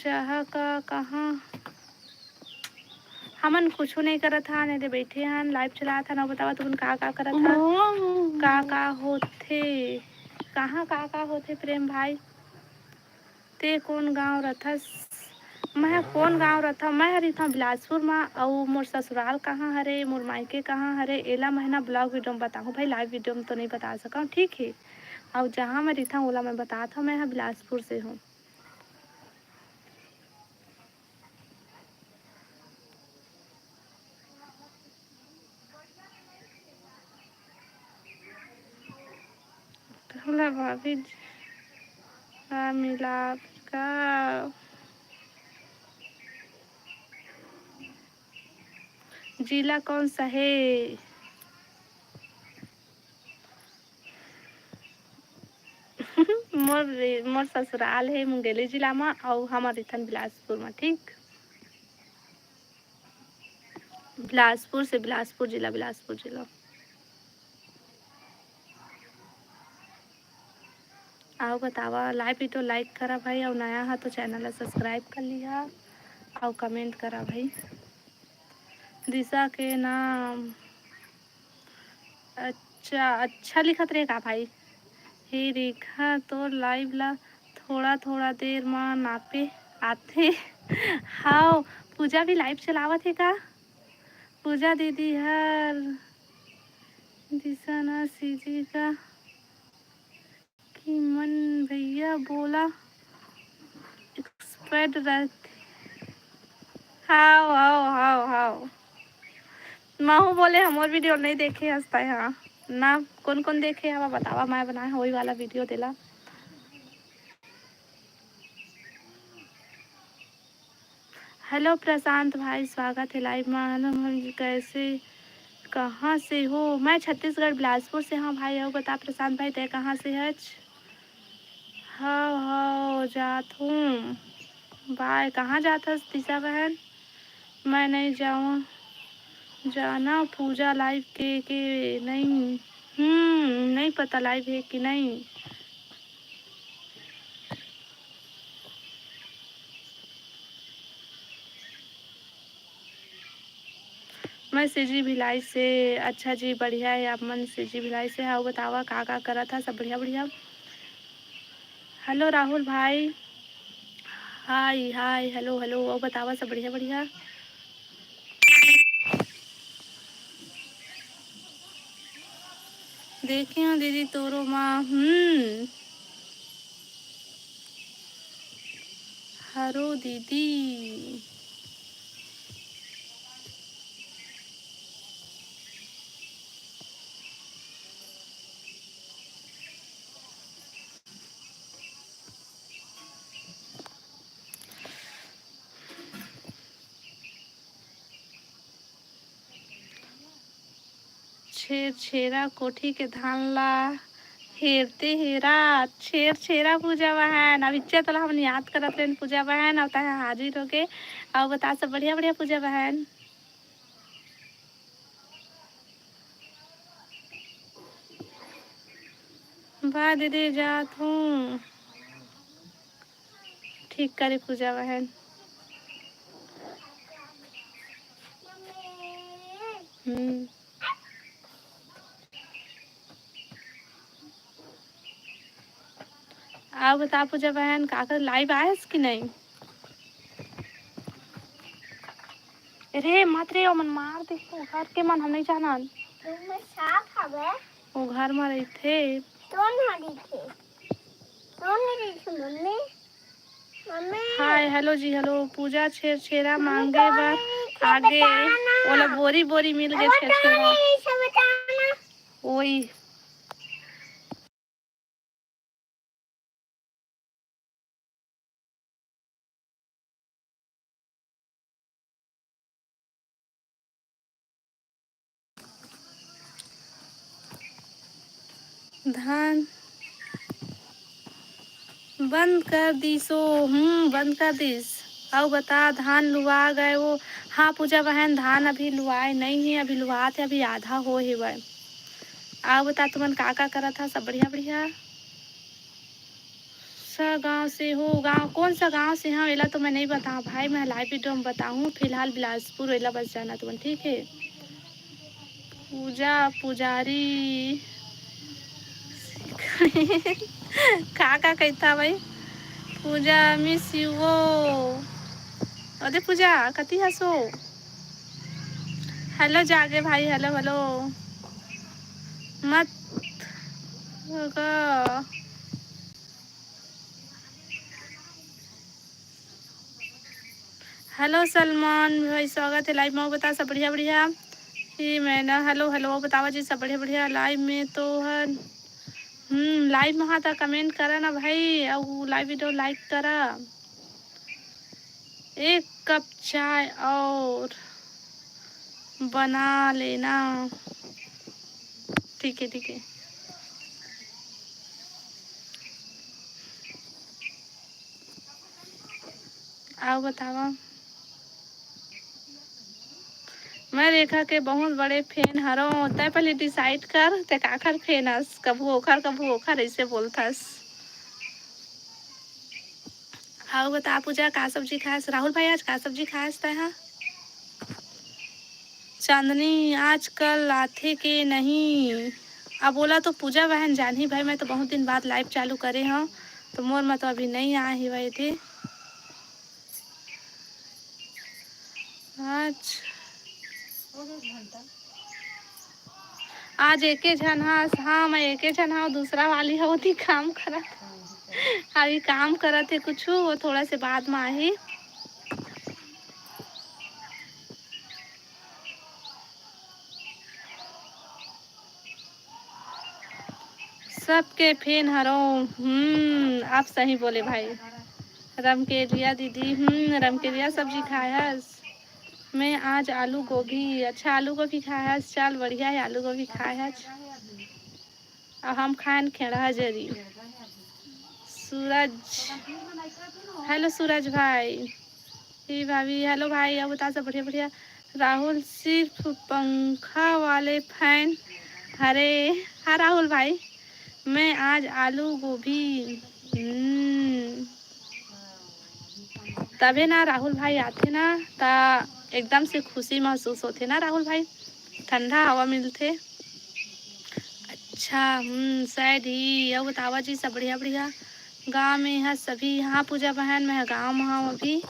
जहाँ का कहाँ? हमन कुछो नहीं करत हन, एदे बैठे हन, लाइव चलात हन। अउ बतावा तुमन का का करत हन, का का होथे, कहाँ का का होथे प्रेम भाई? ते कोन गांव रथस? मैं ह कोन गांव रथव? मैं ह रहिथव बिलासपुर म। अउ मोर ससुराल कहाँ हरे, मोर मायके कहाँ हरे, एला मैं ह ना ब्लॉग वीडियो म बताहूँ भाई, लाइव वीडियो म तो नहीं बता सकव, ठीक हे। अउ जहाँ मैं रहिथव ओला मैं बतात हव, मैं ह बिलासपुर से हूँ। कहला भाभी जी, का मिलाप का? जिला कौन सा है? मोर, मोर ससुराल है मुंगेली जिला म, अउ हमर इथन बिलासपुर म, ठीक? बिलासपुर से, बिलासपुर जिला, बिलासपुर जिला। अउ बतावा, लाइव वीडियो लाइक करा भाई, अउ नया हा तो चैनल ला सब्सक्राइब कर लिहा, अउ कमेंट करा भाई। दिशा के नाम अच्छा, अच्छा लिखत रहे का भाई? हे रेखा, तोर लाइव ला थोड़ा थोड़ा देर मा नापे आथे। हाव, पूजा भी लाइव चलावत हे का? पूजा दीदी हर दिशा ना सीजी का कि मन भैया बोला एक्सपर्ट रहते। हाव, हाव, हाव, हाव। महू बोले हमर वीडियो नहीं देखे हस तैं हा। ना, कौन कौन देखे हवा बतावा, मैं बनाए हव वही वाला वीडियो देला। हेलो प्रशांत भाई, स्वागत है लाइव में। हेलो भाई, कैसे, कहाँ से हो? मैं छत्तीसगढ़ बिलासपुर से। हाँ भाई, अउ बता प्रशांत भाई, तैं कहाँ से हच? हव, हव, जात हूँ। बाय, कहाँ जात हस दिशा बहन? मैं नहीं जाऊँ, जाना पूजा लाइव के, के नहीं। हम्म, नहीं पता लाइव है कि नहीं। मैं सीजी भिलाई से। अच्छा जी, बढ़िया है, आप मन सीजी भिलाई से। हाँ, बतावा का का करत हा, सब बढ़िया बढ़िया? हेलो राहुल भाई। हाय, हाय, हेलो, हेलो, अउ बतावा सब बढ़िया, बढ़िया? देखे हंव दीदी तोरो माँ, हम्म। हरो दीदी। छेरछेरा कोठी के धान ला हेरते हेरा, छेरछेरा पूजा बहन। अब इच्चा तोला हमन याद करत रहेन पूजा बहन, अउ तैं हाजिर होगे। अउ बता सब बढ़िया बढ़िया पूजा बहन। बा दीदी जात हूँ। ठीक करे पूजा बहन। हम्म। अउ बता पूजा बहन, का कर live आयस कि नहीं? रे मत रे, ओमन मार दे, ओ घर के मन हम नहीं जानन। रूम में सांप हवे। ओ घर में रहिथे। कौन हरी थे? कौन हरी थे मम्मी? मम्मी। हाय, हेलो जी, हेलो। पूजा छेरछेरा मम्मी, मांगे कौन बर है? आगे। बताना। ओला बोरी बोरी मिल गे छेरछेरा। ओई। धान बंद कर दिसो। हम्म, बंद कर दिस। अउ बता, धान लुवा गए वो? हाँ पूजा बहन, धान अभी लुवाए नहीं है, अभी लुवात है, अभी आधा हो हेवय। अउ बता, तुमन का का करत हा? सब बढ़िया बढ़िया? सा गांव से हो? गांव कौन सा गांव से हो, एला तो मैं नहीं बताऊं भाई, मैं live video में बताऊं। फिलहाल बिलासपुर, एला बस जाना तुमन, ठीक है? पूजा पुजारी का का कहता भाई? पूजा, miss you वो। अरे पूजा, कति हसो? हेलो जागे भाई, हेलो, हेलो। मत होगा। हेलो सलमान भाई, स्वागत है live में। बता सब बढ़िया बढ़िया। ये मैना, हेलो हेलो, बतावा जी सब बढ़िया बढ़िया। Live में तो हर, हम्म, live में हा त comment करा ना भाई, अउ live video like करा। एक कप चाय और बना लेना। ठीक है, ठीक है। अउ बतावा। मैं रेखा के बहुत बड़े fan हरों। तै पहले decide कर, तै काखर fan हस? कभू ओखर, कभू ओखर, ऐसे बोलथस। अउ बता पूजा, का सब्जी खायस? राहुल भाई, आज का सब्जी खायस तै हा? चांदनी आजकल आथे के नहीं? अब ओला तो पूजा बहन जानही भाई, मैं तो बहुत दिन बाद live चालू करे हव, तो मोर म तो अभी नहीं आए हे भाई थे। आज, आज एके झन हस, हाँ, मैं एके झन हव, दूसरा वाली ह ओती काम करत। अभी काम करत हे कुछु, वो थोड़ा से बाद म आही। सबके fan हरों। हम्म, आप सही बोले भाई। रमकेलिया दीदी, हम्म, रमकेलिया सब्जी खाए हस? मैं आज आलू गोभी, अच्छा, आलू गोभी खाए हस, चल बढ़िया है, आलू गोभी खाए हस। अउ हम खाएन खेड़हा जरी। सूरज, हेलो सूरज भाई। ही भाभी, हेलो भाई, अउ बता सब बढ़िया बढ़िया। राहुल सिर्फ पंखा वाले fan। अरे हाँ राहुल भाई, मैं आज आलू गोभी, हम्म, तभे ना राहुल भाई आथे ना, त एकदम से खुशी महसूस होथे ना राहुल भाई, ठंडा हवा मिलथे। अच्छा, हम्म, sad ही। अउ बतावा जी, सब बढ़िया बढ़िया? गाँव में ह सभी। हाँ पूजा बहन, मैं ह गाँव में हूँ अभी।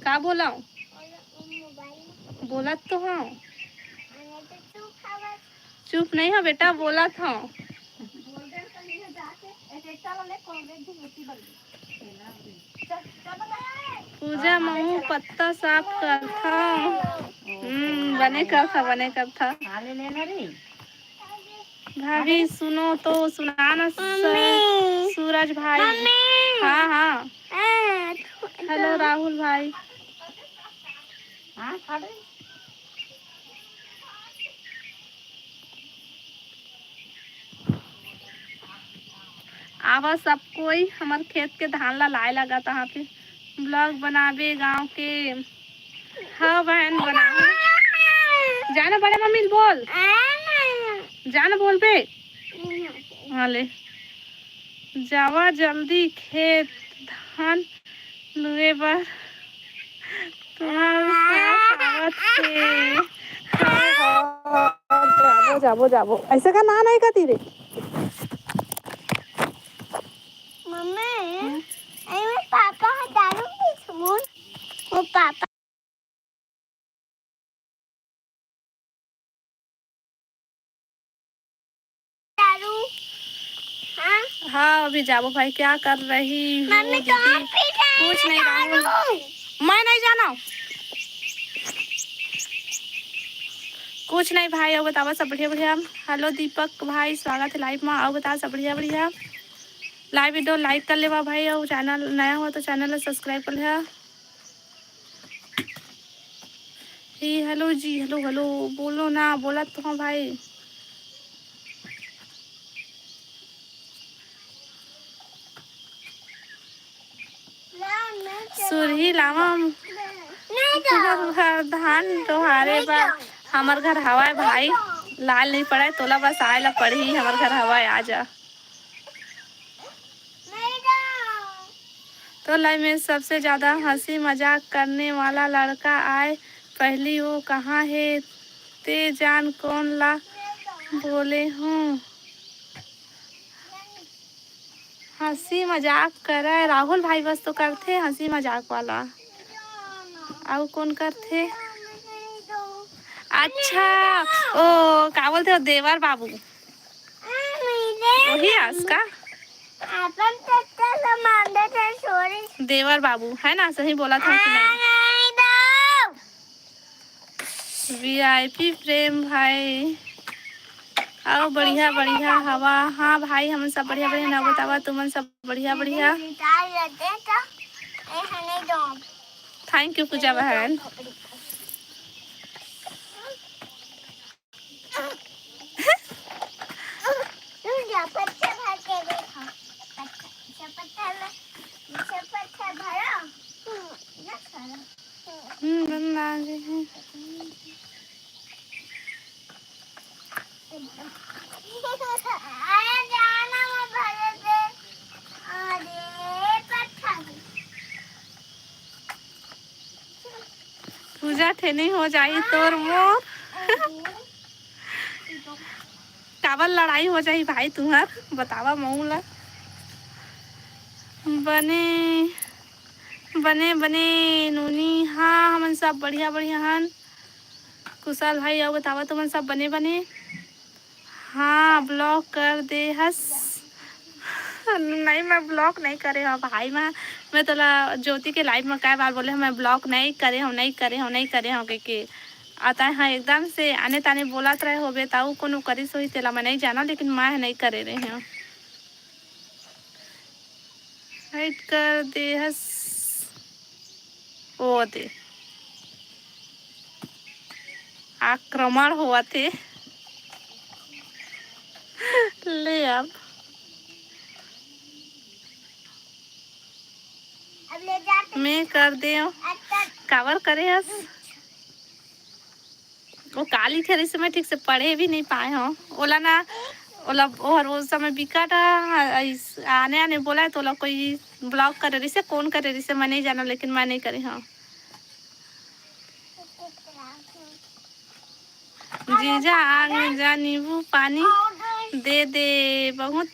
का बोला? बोलत तो हूँ। चुप नहीं हो बेटा, बोलत हूँ। पूजा महू पत्ता साफ करथव। हम्म, बने करथा, बने करथा। भाभी सुनो तो सुना ना। सूरज भाई। हाँ हाँ। हेलो राहुल भाई। आवा सब कोई, हमर खेत के धान ला लाए लगा तहाँ पे। ब्लॉग बनाबे गाँव के। हाँ बहन, बना। जाना बड़े मम्मी ल बोल। जाना बोल बे। हाँ ले। जावा जल्दी खेत धान लुए बर। तुम्हार सास आवत हे। हाँ, हाँ, जाबो, जाबो, जाबो। ऐसे का ना नहीं कहती रे। मम्मी, हम्म? अरे, मेरे पापा ह दारू पी छमुन। वो पापा दारू। हाँ? हाँ, अभी जाबो भाई, क्या कर रही हो मम्मी, दीदी? कुछ नहीं राहुल, मैं नहीं जाना। कुछ नहीं भाई, अउ बतावा सब बढ़िया बढ़िया। हेलो दीपक भाई, स्वागत है लाइव में। अउ बता सब बढ़िया बढ़िया। लाइव वीडियो लाइक कर लेवा भाई, अउ चैनल नया हो तो चैनल ला सब्सक्राइब कर लेहा। हे हेलो जी, हेलो हेलो, बोलो ना, बोला तो हाँ भाई। सुरही लावा। नहीं तो। तुहर घर धान डोहारे बा। हमर घर हवाए भाई, लाल नहीं पड़ाए, तोला बस आए ला पड़ही, हमर घर हवाए, आ जा। तो लाइव में सबसे ज्यादा हंसी मजाक करने वाला लड़का आए, पहली वो कहाँ है? ते जान कौन ला बोले हूँ। हंसी मजाक करे राहुल भाई, बस तो करथे हंसी मजाक वाला। अउ कौन करथे? अच्छा, ओ का बोलथे वो, देवर बाबू। वही आस का? अपन तत्ता से मांगे थे, सॉरी। देवर बाबू है ना, सही बोला था कि नहीं? वीआईपी प्रेम भाई, अउ बढ़िया बढ़िया हवा। हाँ भाई, हमन सब बढ़िया बढ़िया ना, बतावा तुमन सब बढ़िया बढ़िया। थैंक यू पूजा बहन। हम्म, बन लागे है। पूजा ठेनी हो जाई तोर मोर। काबर लड़ाई हो जाही भाई तुहर, बतावा महू ला। बने बने बने नूनी, हाँ हमन सब बढ़िया बढ़िया हन। कुशल भाई, अउ बतावा तुमन सब बने बने? हाँ, ब्लॉक कर दे हस। नहीं, मैं ब्लॉक नहीं करे हव भाई। मैं मैं तोला ज्योति के लाइव में कई बार बोले हव, मैं ब्लॉक नहीं करे हव, नहीं करे हव, नहीं करे हव कहिके। आता है एकदम से आने ताने बोलत रहे होबे, ताऊ कोनो करिस होही तेला मैं नहीं जाना, लेकिन मैं नहीं करे रहे हव। हाइट कर दे हस। ओ दे। आक्रमण होवत हे। ले अब। मैं कर दे। काबर करे हस? वो काली ठेरी से मैं ठीक से पढ़े भी नहीं पाए हव। ओला ना, ओला, ओहर ओ समय बिकट आ, आने आने बोला, तो ओला कोई ब्लॉक करे रहिसे, कौन करे रहिसे, मैं नहीं जाना, लेकिन मैं नहीं करे हव। जीजा आगे जा, नींबू पानी दे दे। बहुत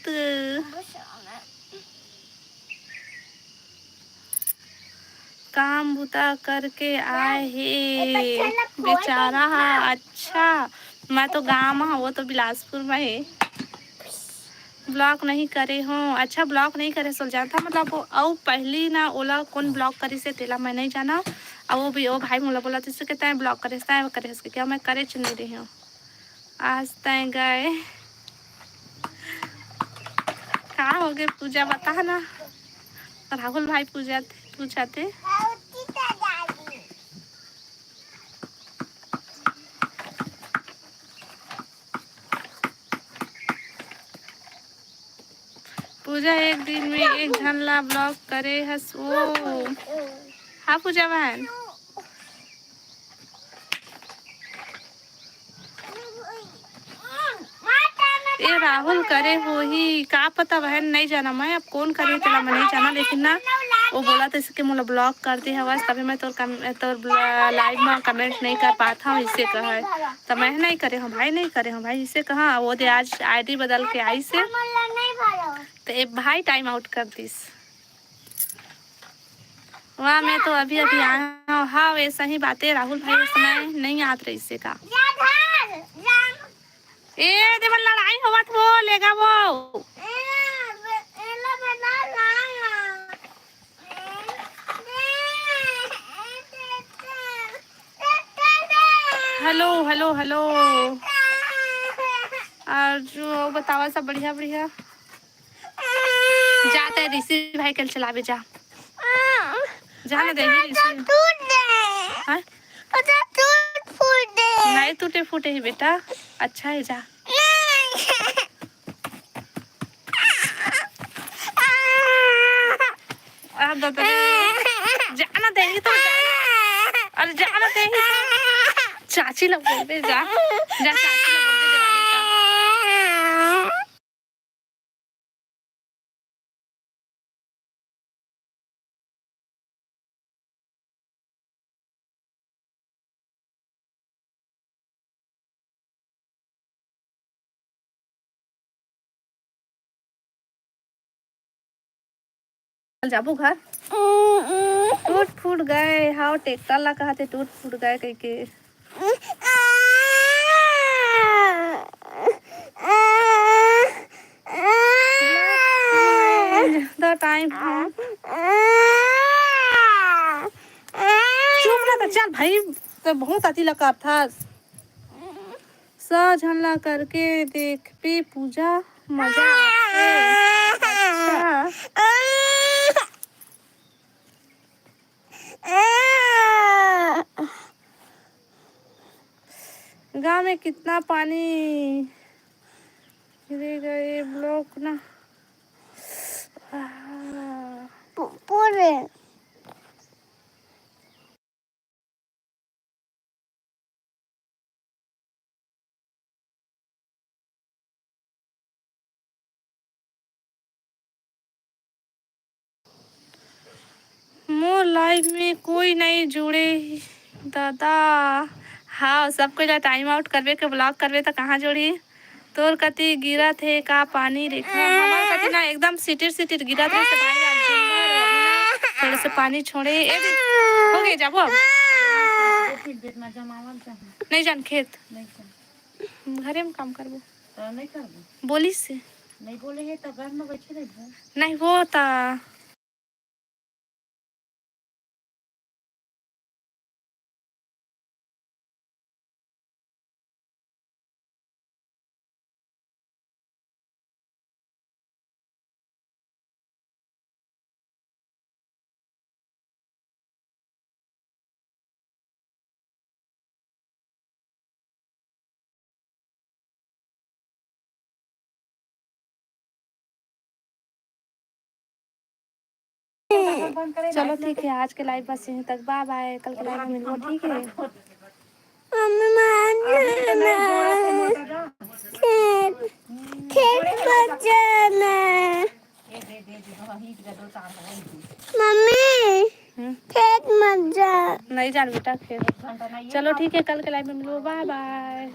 काम बुता करके आए हे बेचारा हा। अच्छा, मैं तो गाँव में हूँ, वो तो बिलासपुर में है। ब्लॉक नहीं करे हो। अच्छा, ब्लॉक नहीं करे सोल जानता, मतलब वो अउ पहली ना ओला कौन ब्लॉक करिस हे तेला मैं नहीं जाना। अब वो भी, वो भाई मोला बोला, "तैं ब्लॉक करे, तैं करे," क्या मैं करे च नहीं रही हूँ। आज तैं गए। का हो गए पूजा, बता ना। राहुल भाई पूजा थे, पूछा थे। पूजा एक दिन में एक झन ला ब्लॉक करे हस ओ। हाँ पूजा बहन। ए राहुल करे होही, का पता बहन, नहीं जाना मैं, अब कौन करे तेला मैं नहीं जाना, लेकिन ना वो बोला था इसके मोला ब्लॉक कर दे हवस, तभी मैं तोर कम-, तोर ब्ल-, लाइव में कमेंट नहीं कर पाता हूँ, इसे कहा है। तो मैं नहीं करे हूँ भाई, नहीं करे हूँ भाई, इसे कहा वो दे आज आईडी बदल के आई से, तो ए भाई टाइम आउट कर दिस। वाह, मैं तो अभी अभी आया हूँ। हाँ, वैसा ही बातें राहुल भाई, उस समय नहीं आत रही से का। ए देवर, लड़ाई होवत वो, लेगा वो। Hello, hello, hello. और जो बतावा, सब बढ़िया, बढ़िया। जा तैं ऋषि भाई कल चलावे जा। जा ना देही ऋषि। टूट गए। हाँ? ओता टूट फूट गए। नहीं टूटे फूटे ही बेटा, अच्छा है जा। नहीं। आ, दो, दो, दो। जा ना देही तो जा। अरे जा ना देही तो। चाची लोग बोल दे जा। जा चाची लोग बोल दे देवाली का। चल जाबो घर। टूट फूट गए, हाँ, ट्रैक्टर ला कहते टूट फूट गए कह के। The time है। चुप ना तो चल भाई, तो बहुत अति लगा था। सौ झन ला करके देखबे पूजा, मजा आथे। अच्छा। गाँव में कितना पानी गिरेगा, ये ब्लॉक ना। पू-, पूरे। मोर लाइव में कोई नहीं जुड़े दादा। हाँ, सब कोई ला टाइम आउट करबे के ब्लॉक करबे त कहाँ जुड़ही? तोर कति गिरत हे का पानी रेखा? हमर कति ना एकदम सिटिर सिटिर गिरत हे, से भाई आज दिन भर अभी ना थोड़े से पानी छोड़े। ए दे, हो गए, जाबो अब। नहीं जान खेत। घरे में काम करबो। बोलिस से। नहीं वो ता। चलो ठीक है, आज के लाइव बस यहीं तक। बाय बाय, कल के लाइव में मिलबो, ठीक है? मम्मी, मान जाना। खेत, खेत पर जाना। मम्मी, हम्म? खेत मत जा। नहीं जान बेटा खेत। चलो ठीक है, कल के लाइव में मिलबो, बाय बाय।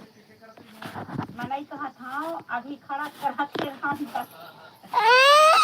मैं नहीं कहत हूँ, अभी खड़ा करत के रहन बस।